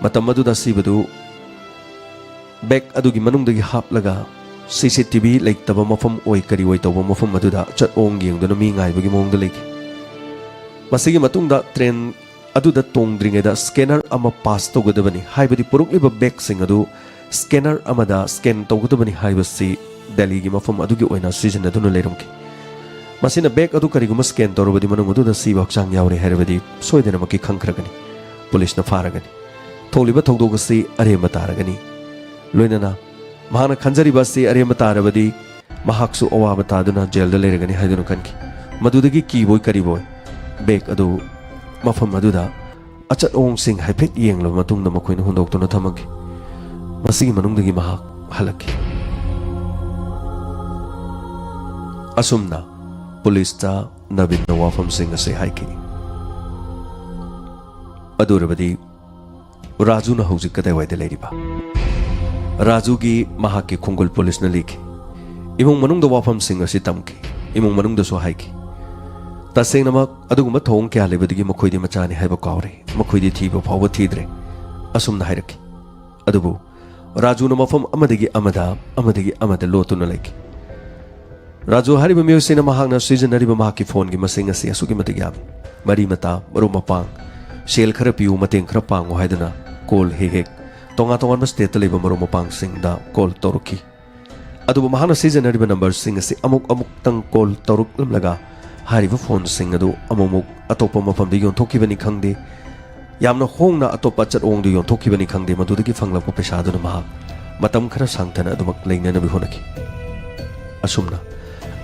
ꯃꯇꯝ ꯑꯗꯨꯗ ꯑꯁꯤꯕꯗꯨ ꯕꯦꯒ ꯑꯗꯨꯒꯤ ꯃꯅꯨꯡꯗꯒꯤ ꯍꯥꯞꯂꯒ ꯁꯤ ꯁꯤ ꯇꯤ ꯚꯤ ꯂꯩꯇꯕ ꯃꯐꯝ ꯑꯣꯏ ꯀꯔꯤ ꯑꯣꯏ ꯇꯧꯕ ꯃꯐꯝ ꯑꯗꯨꯗ ꯆꯠꯑꯣꯡ ꯌꯦꯡꯗꯨꯅ ꯃꯤ ꯉꯥꯏꯕꯒꯤ ꯃꯑꯣꯡꯗ ꯂꯩꯈꯤ꯫ ꯃꯁꯤꯒꯤ ꯃꯇꯨꯡꯗ ꯇ꯭ꯔꯦꯟ ꯑꯗꯨꯗ ꯇꯣꯡꯗ꯭ꯔꯤꯉꯩꯗ ꯁ꯭ꯀꯦꯅꯔ ꯑꯃ ꯄꯥꯁ ꯇꯧꯒꯗꯕꯅꯤ ꯍꯥꯏꯕꯗꯤ ꯄꯨꯔꯛꯂꯤꯕ ꯕꯦꯒꯁꯤꯡ ꯑꯗꯨ ꯁ꯭ꯀꯦꯅꯔ ꯑꯃꯗ ꯁ꯭ꯀꯦꯟ ꯇꯧꯒꯗꯕꯅꯤ ꯍꯥꯏꯕꯁꯤ ꯗꯦꯜꯂꯤꯒꯤ ꯃꯐꯝ ꯑꯗꯨꯒꯤ ꯑꯣꯏꯅ ꯁꯤꯖꯤꯟꯅꯗꯨꯅ ꯂꯩꯔꯝꯈꯤ꯫ ꯃꯁꯤꯅ ꯕꯦꯒ ꯑꯗꯨ ꯀꯔꯤꯒꯨꯝꯕ ꯁ꯭ꯀꯦꯟ ꯇꯧꯔꯕꯗꯤ ꯃꯅꯨꯡ ꯑꯗꯨꯗ ꯑꯁꯤꯕ ꯍꯛꯆꯥꯡ ꯌꯥꯎꯔꯦ ꯍꯥꯏꯔꯕꯗꯤ ꯁꯣꯏꯗꯅꯃꯛꯀꯤ ꯈꯪꯈ꯭ꯔꯒꯅꯤ, ꯄꯨꯂꯤꯁꯅ ꯐꯥꯔꯒꯅꯤ꯫ ꯊꯣꯛꯂꯤꯕ ꯊꯧꯗꯣꯛ ꯑꯁꯤ ꯑꯔꯦꯝꯕ ꯇꯥꯔꯒꯅꯤ꯫ ꯂꯣꯏꯅꯅ ꯃꯍꯥꯛꯅ ꯈꯟꯖꯔꯤꯕ ꯑꯁꯤ ꯑꯔꯦꯝꯕ ꯇꯥꯔꯕꯗꯤ ꯃꯍꯥꯛꯁꯨ ꯑꯋꯥꯕ ꯇꯥꯗꯨꯅ ꯖꯦꯜꯗ ꯂꯩꯔꯒꯅꯤ ꯍꯥꯏꯗꯨꯅ ꯈꯟꯈꯤ꯫ ꯃꯗꯨꯗꯒꯤ ꯀꯤꯕꯣꯏ ꯀꯔꯤꯕꯣꯏ ꯕꯦꯒ ꯑꯗꯨ ꯃꯐꯝ ꯑꯗꯨꯗ ꯑꯆꯠ ꯑꯋꯣꯡꯁꯤꯡ ꯍꯥꯏꯐꯦꯠ ꯌꯦꯡꯂꯕ ꯃꯇꯨꯡꯗ ꯃꯈꯣꯏꯅ ꯍꯨꯟꯗꯣꯛꯇꯨꯅ ꯊꯝꯃꯝꯈꯤ꯫ ꯃꯁꯤꯒꯤ ꯃꯅꯨꯡꯗꯒꯤ ꯃꯍꯥꯛ ꯍꯜꯂꯛꯈꯤ꯫ ꯑꯁꯨꯝꯅ ꯄꯨꯂꯤꯁꯇ ꯅꯕꯤꯟꯅ ꯋꯥꯐꯝꯁꯤꯡ ꯑꯁꯤ ꯍꯥꯏꯈꯤ꯫ ꯑꯗꯨ ꯑꯣꯏꯔꯕꯗꯤ ꯔꯥꯖꯨꯅ ꯍꯧꯖꯤꯛ ꯀꯗꯥꯏꯋꯥꯏꯗ ꯂꯩꯔꯤꯕ? ꯔꯥꯖꯨꯒꯤ ꯃꯍꯥꯛꯀꯤ ꯈꯣꯡꯒꯨꯜ ꯄꯨꯂꯤꯁꯅ ꯂꯤꯈꯤ꯫ ꯏꯃꯨꯡ ꯃꯅꯨꯡꯗ ꯋꯥꯐꯝꯁꯤꯡ ꯑꯁꯤ ꯇꯝꯈꯤ꯫ ꯏꯃꯨꯡ ꯃꯅꯨꯡꯗꯁꯨ ꯍꯥꯏꯈꯤ꯫ ꯇꯁꯦꯡꯅꯃꯛ ꯑꯗꯨꯒꯨꯝꯕ ꯊꯧꯑꯣꯡ ꯀꯌꯥ ꯂꯩꯕꯗꯒꯤ ꯃꯈꯣꯏꯗꯤ ꯃꯆꯥꯅꯤ ꯍꯥꯏꯕ ꯀꯥꯎꯔꯦ꯫ ꯃꯈꯣꯏꯗꯤ ꯊꯤꯕ ꯐꯥꯎꯕ ꯊꯤꯗ꯭ꯔꯦ꯫ ꯑꯁꯨꯝꯅ ꯍꯥꯏꯔꯛꯈꯤ꯫ ꯑꯗꯨꯕꯨ ꯔꯥꯖꯨꯅ ꯃꯐꯝ ꯑꯃꯗꯒꯤ ꯑꯃꯗ, ꯑꯃꯗꯒꯤ ꯑꯃꯗ ꯂꯣꯠꯇꯨꯅ ꯂꯩꯈꯤ꯫ ꯔꯥꯖꯨ ꯍꯥꯏꯔꯤꯕ ꯃꯤꯑꯣꯏꯁꯤꯅ ꯃꯍꯥꯛꯅ ꯁꯤꯖꯤꯟꯅꯔꯤꯕ ꯃꯍꯥꯛꯀꯤ ꯐꯣꯟꯒꯤ ꯃꯁꯤꯡ ꯑꯁꯤ ꯑꯁꯨꯛꯀꯤ ꯃꯇꯤꯛ ꯌꯥꯝꯃꯤ꯫ ꯃꯔꯤ ꯃꯇꯥ, ꯃꯔꯨꯞ ꯃꯄꯥꯡ, ꯁꯦꯜ ꯈꯔ ꯄꯤꯌꯨ, ꯃꯇꯦꯡ ꯈꯔ ꯄꯥꯡꯉꯨ ꯍꯥꯏꯗꯨꯅ ꯀꯣꯜ ꯍꯦꯛ ꯍꯦꯛ ꯇꯣꯉꯥꯟ ꯇꯣꯉꯥꯟꯕ ꯁ꯭ꯇꯦꯠꯇ ꯂꯩꯕ ꯃꯔꯨꯞ ꯃꯄꯥꯡꯁꯤꯡꯗ ꯀꯣꯜ ꯇꯧꯔꯛꯈꯤ꯫ ꯑꯗꯨꯕꯨ ꯃꯍꯥꯛꯅ ꯁꯤꯖꯤꯟꯅꯔꯤꯕ ꯅꯝꯕꯔꯁꯤꯡ ꯑꯁꯤ ꯑꯃꯨꯛ ꯑꯃꯨꯛꯇꯪ ꯀꯣꯜ ꯇꯧꯔꯛꯂꯝꯂꯒ ꯍꯥꯏꯔꯤꯕ ꯐꯣꯟꯁꯤꯡ ꯑꯗꯨ ꯑꯃꯨꯛ ꯑꯃꯨꯛ ꯑꯇꯣꯞꯄ ꯃꯐꯝꯗ ꯌꯣꯟꯊꯣꯛꯈꯤꯕꯅꯤ ꯈꯪꯗꯦ, ꯌꯥꯝꯅ ꯍꯣꯡꯅ ꯑꯇꯣꯞꯄ ꯆꯠꯑꯣꯡꯗ ꯌꯣꯟꯊꯣꯛꯈꯤꯕꯅꯤ ꯈꯪꯗꯦ, ꯃꯗꯨꯗꯒꯤ ꯐꯪꯂꯛꯄ ꯄꯩꯁꯥꯗꯨꯅ ꯃꯍꯥꯛ ꯃꯇꯝ ꯈꯔ ꯁꯥꯡꯊꯅ ꯑꯗꯨꯃꯛ ꯂꯩꯅꯅꯕ ꯍꯣꯠꯅꯈꯤ꯫ ꯑꯁꯨꯝꯅ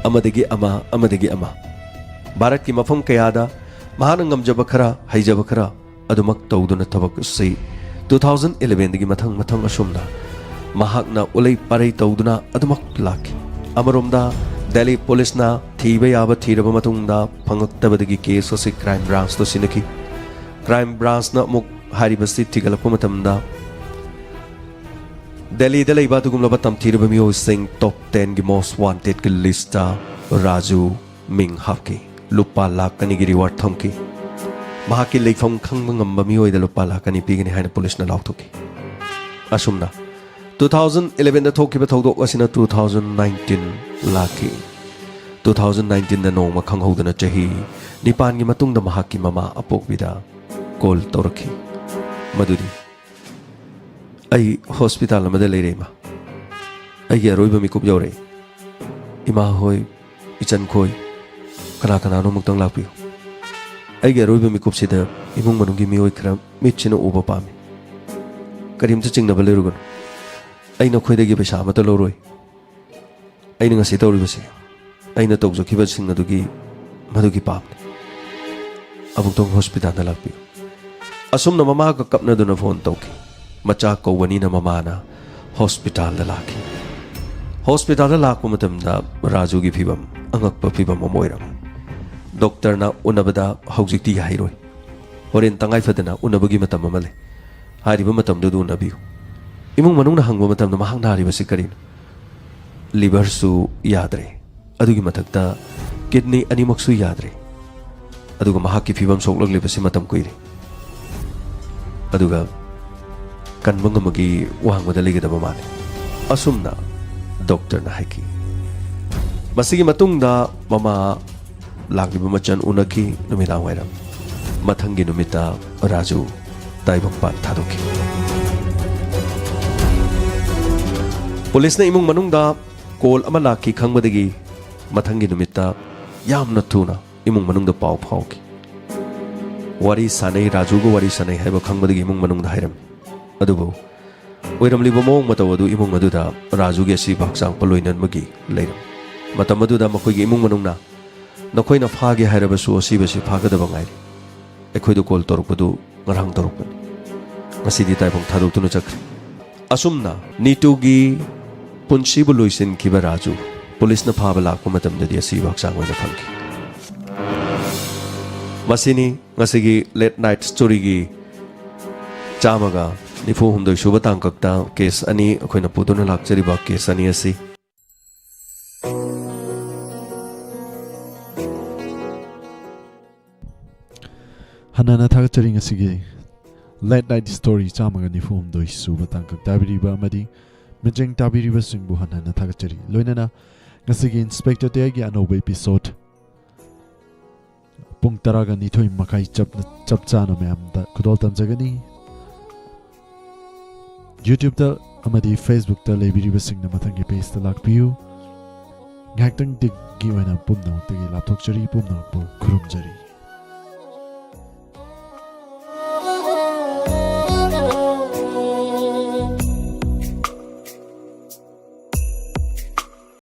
ꯑꯃꯗꯒꯤ ꯑꯃ, ꯑꯃꯗꯒꯤ ꯑꯃ, ꯚꯥꯔꯠꯀꯤ ꯃꯐꯝ ꯀꯌꯥꯗ ꯃꯍꯥꯛꯅ ꯉꯝꯖꯕ ꯈꯔ, ꯍꯩꯖꯕ ꯈꯔ ꯑꯗꯨꯃꯛ ꯇꯧꯗꯨꯅ ꯊꯕꯛ ꯑꯁꯤ two thousand elevenꯗꯒꯤ ꯃꯊꯪ ꯃꯊꯪ ꯑꯁꯨꯝꯅ ꯃꯍꯥꯛꯅ ꯎꯂꯩ ꯄꯥꯔꯩ ꯇꯧꯗꯨꯅ ꯑꯗꯨꯃꯛ ꯂꯥꯛꯈꯤ꯫ ꯑꯃꯔꯣꯝꯗ ꯗꯦꯜꯂꯤ ꯄꯨꯂꯤꯁꯅ ꯊꯤꯕ ꯌꯥꯕ ꯊꯤꯔꯕ ꯃꯇꯨꯡꯗ ꯐꯪꯂꯛꯇꯕꯗꯒꯤ ꯀꯦꯁ ꯑꯁꯤ ꯀ꯭ꯔꯥꯏꯝ ꯕ꯭ꯔꯥꯟꯁꯇ ꯁꯤꯟꯅꯈꯤ꯫ ꯀ꯭ꯔꯥꯏꯝ ꯕ꯭ꯔꯥꯟꯁꯅ ꯑꯃꯨꯛ ꯍꯥꯏꯔꯤꯕꯁꯤ ꯊꯤꯒꯠꯂꯛꯄ ꯃꯇꯝꯗ ꯗꯦꯜꯂꯤꯗ ꯂꯩꯕ ꯑꯗꯨꯒꯨꯝꯂꯕ ꯇꯝꯊꯤꯔꯕ ꯃꯤꯑꯣꯏꯁꯤꯡ ꯇꯣꯞ ꯇꯦꯟꯒꯤ ꯃꯣꯁ ꯋꯥꯟꯇꯦꯗꯀꯤ ꯂꯤꯁꯇ ꯔꯥꯖꯨ ꯃꯤꯡ ꯍꯥꯞꯈꯤ꯫ ꯂꯨꯄꯥ ꯂꯥꯈ ꯑꯅꯤꯒꯤ ꯔꯤꯋꯥꯔꯗ ꯊꯝꯈꯤ꯫ ꯃꯍꯥꯛꯀꯤ ꯂꯩꯐꯝ ꯈꯪꯕ ꯉꯝꯕ ꯃꯤꯑꯣꯏꯗ ꯂꯨꯄꯥ ꯂꯥꯈ ꯑꯅꯤ ꯄꯤꯒꯅꯤ ꯍꯥꯏꯅ ꯄꯨꯂꯤꯁꯅ ꯂꯥꯎꯊꯣꯛꯈꯤ꯫ ꯑꯁꯨꯝꯅ two thousand elevenꯗ ꯊꯣꯛꯈꯤꯕ ꯊꯧꯗꯣꯛ ꯑꯁꯤꯅ two thousand nineteen ꯂꯥꯛꯈꯤ꯫ Two thousand nineteenꯗ ꯅꯣꯡꯃ ꯈꯪꯍꯧꯗꯅ ꯆꯍꯤ ꯅꯤꯄꯥꯟꯒꯤ ꯃꯇꯨꯡꯗ ꯃꯍꯥꯛꯀꯤ ꯃꯃꯥ ꯑꯄꯣꯛꯄꯤꯗ ꯀꯣꯜ ꯇꯧꯔꯛꯈꯤ꯫ ꯃꯗꯨꯗꯤ, "ꯑꯩ ꯍꯣꯁꯄꯤꯇꯥꯜ ꯑꯃꯗ ꯂꯩꯔꯦ, ꯏꯃꯥ꯫ ꯑꯩꯒꯤ ꯑꯔꯣꯏꯕ ꯃꯤꯀꯨꯞ ꯌꯧꯔꯛꯑꯦ꯫ ꯏꯃꯥ ꯍꯣꯏ, ꯏꯆꯟ ꯈꯣꯏ, ꯀꯅꯥ ꯀꯅꯥꯅꯣ ꯑꯃꯨꯛꯇꯪ ꯂꯥꯛꯄꯤꯌꯨ꯫ ꯑꯩꯒꯤ ꯑꯔꯣꯏꯕ ꯃꯤꯀꯨꯞꯁꯤꯗ ꯏꯃꯨꯡ ꯃꯅꯨꯡꯒꯤ ꯃꯤꯑꯣꯏ ꯈꯔ ꯃꯤꯠꯁꯤꯅ ꯎꯕ ꯄꯥꯝꯃꯤ꯫ ꯀꯔꯤꯝꯇ ꯆꯤꯡꯅꯕ ꯂꯩꯔꯨꯒꯅꯨ꯫ ꯑꯩ ꯅꯈꯣꯏꯗꯒꯤ ꯄꯩꯁꯥ ꯑꯃꯠꯇ ꯂꯧꯔꯣꯏ꯫ ꯑꯩꯅ ꯉꯁꯤ ꯇꯧꯔꯤꯕꯁꯦ ꯑꯩꯅ ꯇꯧꯖꯈꯤꯕꯁꯤꯡ ꯑꯗꯨꯒꯤ, ꯃꯗꯨꯒꯤ ꯄꯥꯞꯅꯤ꯫ ꯑꯃꯨꯛꯇꯪ ꯍꯣꯁꯄꯤꯇꯥꯜꯗ ꯂꯥꯛꯄꯤꯌꯨ꯫ ꯑꯁꯨꯝꯅ ꯃꯃꯥꯒ ꯀꯞꯅꯗꯨꯅ ꯐꯣꯟ ꯇꯧꯈꯤ꯫ ꯃꯆꯥ ꯀꯧꯕꯅꯤꯅ ꯃꯃꯥꯅ ꯍꯣꯁꯄꯤꯇꯥꯜꯗ ꯂꯥꯛꯈꯤ꯫ ꯍꯣꯁꯄꯤꯇꯥꯜꯗ ꯂꯥꯛꯄ ꯃꯇꯝꯗ ꯔꯥꯖꯨꯒꯤ ꯐꯤꯕꯝ ꯑꯉꯛꯄ ꯐꯤꯕꯝ ꯑꯃ ꯑꯣꯏꯔꯝꯃꯤ꯫ ꯗꯣꯛꯇꯔꯅ ꯎꯅꯕꯗ ꯍꯧꯖꯤꯛꯇꯤ ꯌꯥꯍꯩꯔꯣꯏ꯫ ꯍꯣꯔꯦꯟ ꯇꯉꯥꯏ ꯐꯗꯅ ꯎꯅꯕꯒꯤ ꯃꯇꯝ ꯑꯃ ꯂꯩ꯫ ꯍꯥꯏꯔꯤꯕ ꯃꯇꯝꯗꯨꯗ ꯎꯅꯕꯤꯌꯨ꯫ ꯏꯃꯨꯡ ꯃꯅꯨꯡꯅ ꯍꯪꯕ ꯃꯇꯝꯗ ꯃꯍꯥꯛ ꯅꯥꯔꯤꯕꯁꯤ ꯀꯔꯤꯅꯣ? ꯂꯤꯚꯔꯁꯨ ꯌꯥꯗ꯭ꯔꯦ꯫ ꯑꯗꯨꯒꯤ ꯃꯊꯛꯇ ꯀꯤꯗꯅꯤ ꯑꯅꯤꯃꯛꯁꯨ ꯌꯥꯗ꯭ꯔꯦ꯫ ꯑꯗꯨꯒ ꯃꯍꯥꯛꯀꯤ ꯐꯤꯕꯝ ꯁꯣꯛꯂꯛꯂꯤꯕꯁꯤ ꯃꯇꯝ ꯀꯨꯏꯔꯦ꯫ ꯑꯗꯨꯒ ꯀꯟꯕ ꯉꯝꯕꯒꯤ ꯋꯥꯡꯃꯗ ꯂꯩꯒꯗꯕ ꯃꯥꯜꯂꯤ꯫ ꯑꯁꯨꯝꯅ ꯗꯣꯛꯇꯔꯅ ꯍꯥꯏꯈꯤ꯫ ꯃꯁꯤꯒꯤ ꯃꯇꯨꯡꯗ ꯃꯃꯥ ꯂꯥꯛꯂꯤꯕ ꯃꯆꯟ ꯎꯅꯈꯤ꯫ ꯅꯨꯃꯤꯗꯥꯡ ꯋꯥꯏꯔꯝ꯫ ꯃꯊꯪꯒꯤ ꯅꯨꯃꯤꯠꯇ ꯔꯥꯖꯨ ꯇꯥꯏꯕꯪꯄꯥꯟ ꯊꯥꯗꯣꯛꯈꯤ꯫ ꯄꯨꯂꯤꯁꯅ ꯏꯃꯨꯡ ꯃꯅꯨꯡꯗ ꯀꯣꯜ ꯑꯃ ꯂꯥꯛꯈꯤ ꯈꯪꯕꯗꯒꯤ ꯃꯊꯪꯒꯤ ꯅꯨꯃꯤꯠꯇ ꯌꯥꯝꯅ ꯊꯨꯅ ꯏꯃꯨꯡ ꯃꯅꯨꯡꯗ ꯄꯥꯎ ꯐꯥꯎꯈꯤ꯫ ꯋꯥꯔꯤ ꯁꯥꯟꯅꯩ, ꯔꯥꯖꯨꯒ ꯋꯥꯔꯤ ꯁꯥꯟꯅꯩ ꯍꯥꯏꯕ ꯈꯪꯕꯗꯒꯤ ꯏꯃꯨꯡ ꯃꯅꯨꯡꯗ ꯍꯥꯏꯔꯝꯃꯤ꯫ ꯑꯗꯨꯕꯨ ꯑꯣꯏꯔꯝꯂꯤꯕ ꯃꯑꯣꯡ ꯃꯇꯧ ꯑꯗꯨ ꯏꯃꯨꯡ ꯑꯗꯨꯗ ꯔꯥꯖꯨꯒꯤ ꯑꯁꯤꯕ ꯍꯛꯆꯥꯡ ꯄꯣꯠꯂꯣꯏꯅꯕꯒꯤ ꯂꯩꯔꯝꯃꯤ꯫ ꯃꯇꯝ ꯑꯗꯨꯗ ꯃꯈꯣꯏꯒꯤ ꯏꯃꯨꯡ ꯃꯅꯨꯡꯅ, "ꯅꯈꯣꯏꯅ ꯐꯥꯒꯦ ꯍꯥꯏꯔꯕꯁꯨ ꯑꯁꯤꯕꯁꯤ ꯐꯥꯒꯗꯕ ꯉꯥꯏꯔꯤ꯫ ꯑꯩꯈꯣꯏꯗ ꯀꯣꯜ ꯇꯧꯔꯛꯄꯗꯨ ꯉꯔꯥꯡ ꯇꯧꯔꯛꯄꯅꯤ꯫ ꯉꯁꯤꯗꯤ ꯇꯥꯏꯕꯪ ꯊꯥꯗꯣꯛꯇꯨꯅ ꯆꯠꯈ꯭ꯔꯦ"꯫ ꯑꯁꯨꯝꯅ ꯅꯤꯇꯨꯒꯤ ꯄꯨꯟꯁꯤꯕꯨ ꯂꯣꯏꯁꯤꯟꯈꯤꯕ ꯔꯥꯖꯨ ꯄꯨꯂꯤꯁꯅ ꯐꯥꯕ ꯂꯥꯛꯄ ꯃꯇꯝꯗꯗꯤ ꯑꯁꯤꯕ ꯍꯛꯆꯥꯡ ꯑꯣꯏꯅ ꯐꯪꯈꯤ꯫ ꯃꯁꯤꯅꯤ ꯉꯁꯤꯒꯤ ꯂꯦꯠ ꯅꯥꯏꯠ ꯁ꯭ꯇꯣꯔꯤꯒꯤ ꯆꯥꯝꯃꯒ ꯅꯤꯐꯨ ꯍꯨꯝꯗꯣꯏ ꯁꯨꯕ ꯇꯥꯡꯀꯛꯇ ꯀꯦꯁ ꯑꯅꯤ ꯑꯩꯈꯣꯏꯅ ꯄꯨꯗꯨꯅ ꯂꯥꯛꯆꯔꯤꯕ ꯀꯦꯁ ꯑꯅꯤ ꯑꯁꯤ꯫ ꯍꯟꯅꯅ ꯊꯥꯒꯠꯆꯔꯤ ꯉꯁꯤꯒꯤ ꯂꯦꯠ ꯅꯥꯏꯠ ꯁ꯭ꯇꯣꯔꯤ ꯆꯥꯝꯃꯒ ꯅꯤꯐꯨ ꯍꯨꯝꯗꯣꯏ ꯁꯨꯕ ꯇꯥꯡꯀꯛ ꯇꯥꯕꯤꯔꯤꯕ ꯑꯃꯗꯤ ꯃꯤꯠꯌꯦꯡ ꯇꯥꯕꯤꯔꯤꯕꯁꯤꯡꯕꯨ ꯍꯟꯅꯅ ꯊꯥꯒꯠꯆꯔꯤ꯫ ꯂꯣꯏꯅꯅ ꯉꯁꯤꯒꯤ ꯏꯟꯁꯄꯦꯛꯇꯔ ꯇꯦꯌꯔꯒꯤ ꯑꯅꯧꯕ ꯏꯄꯤꯁꯣꯗ ꯄꯨꯡ ꯇꯔꯥꯒ ꯅꯤꯊꯣꯏ ꯃꯈꯥꯏ ꯆꯞꯅ, ꯆꯞ ꯆꯥꯅ ꯃꯌꯥꯝꯗ ꯈꯨꯗꯣꯜ ꯇꯝꯖꯒꯅꯤ꯫ YouTube-ꯇ ꯑꯃꯗꯤ Facebook-ꯇ ꯂꯩꯕꯤꯔꯤꯕꯁꯤꯡꯅ ꯃꯊꯪꯒꯤ ꯄꯦꯖꯇ ꯂꯥꯛꯄꯤꯌꯨ꯫ ꯉꯥꯏꯍꯥꯛꯇꯪꯗꯤꯒꯤ ꯑꯣꯏꯅ ꯄꯨꯝꯅꯃꯛꯇꯒꯤ ꯂꯥꯞꯊꯣꯛꯆꯔꯤ, ꯄꯨꯝꯅꯃꯛꯄꯨ ꯈꯨꯔꯨꯝꯖꯔꯤ꯫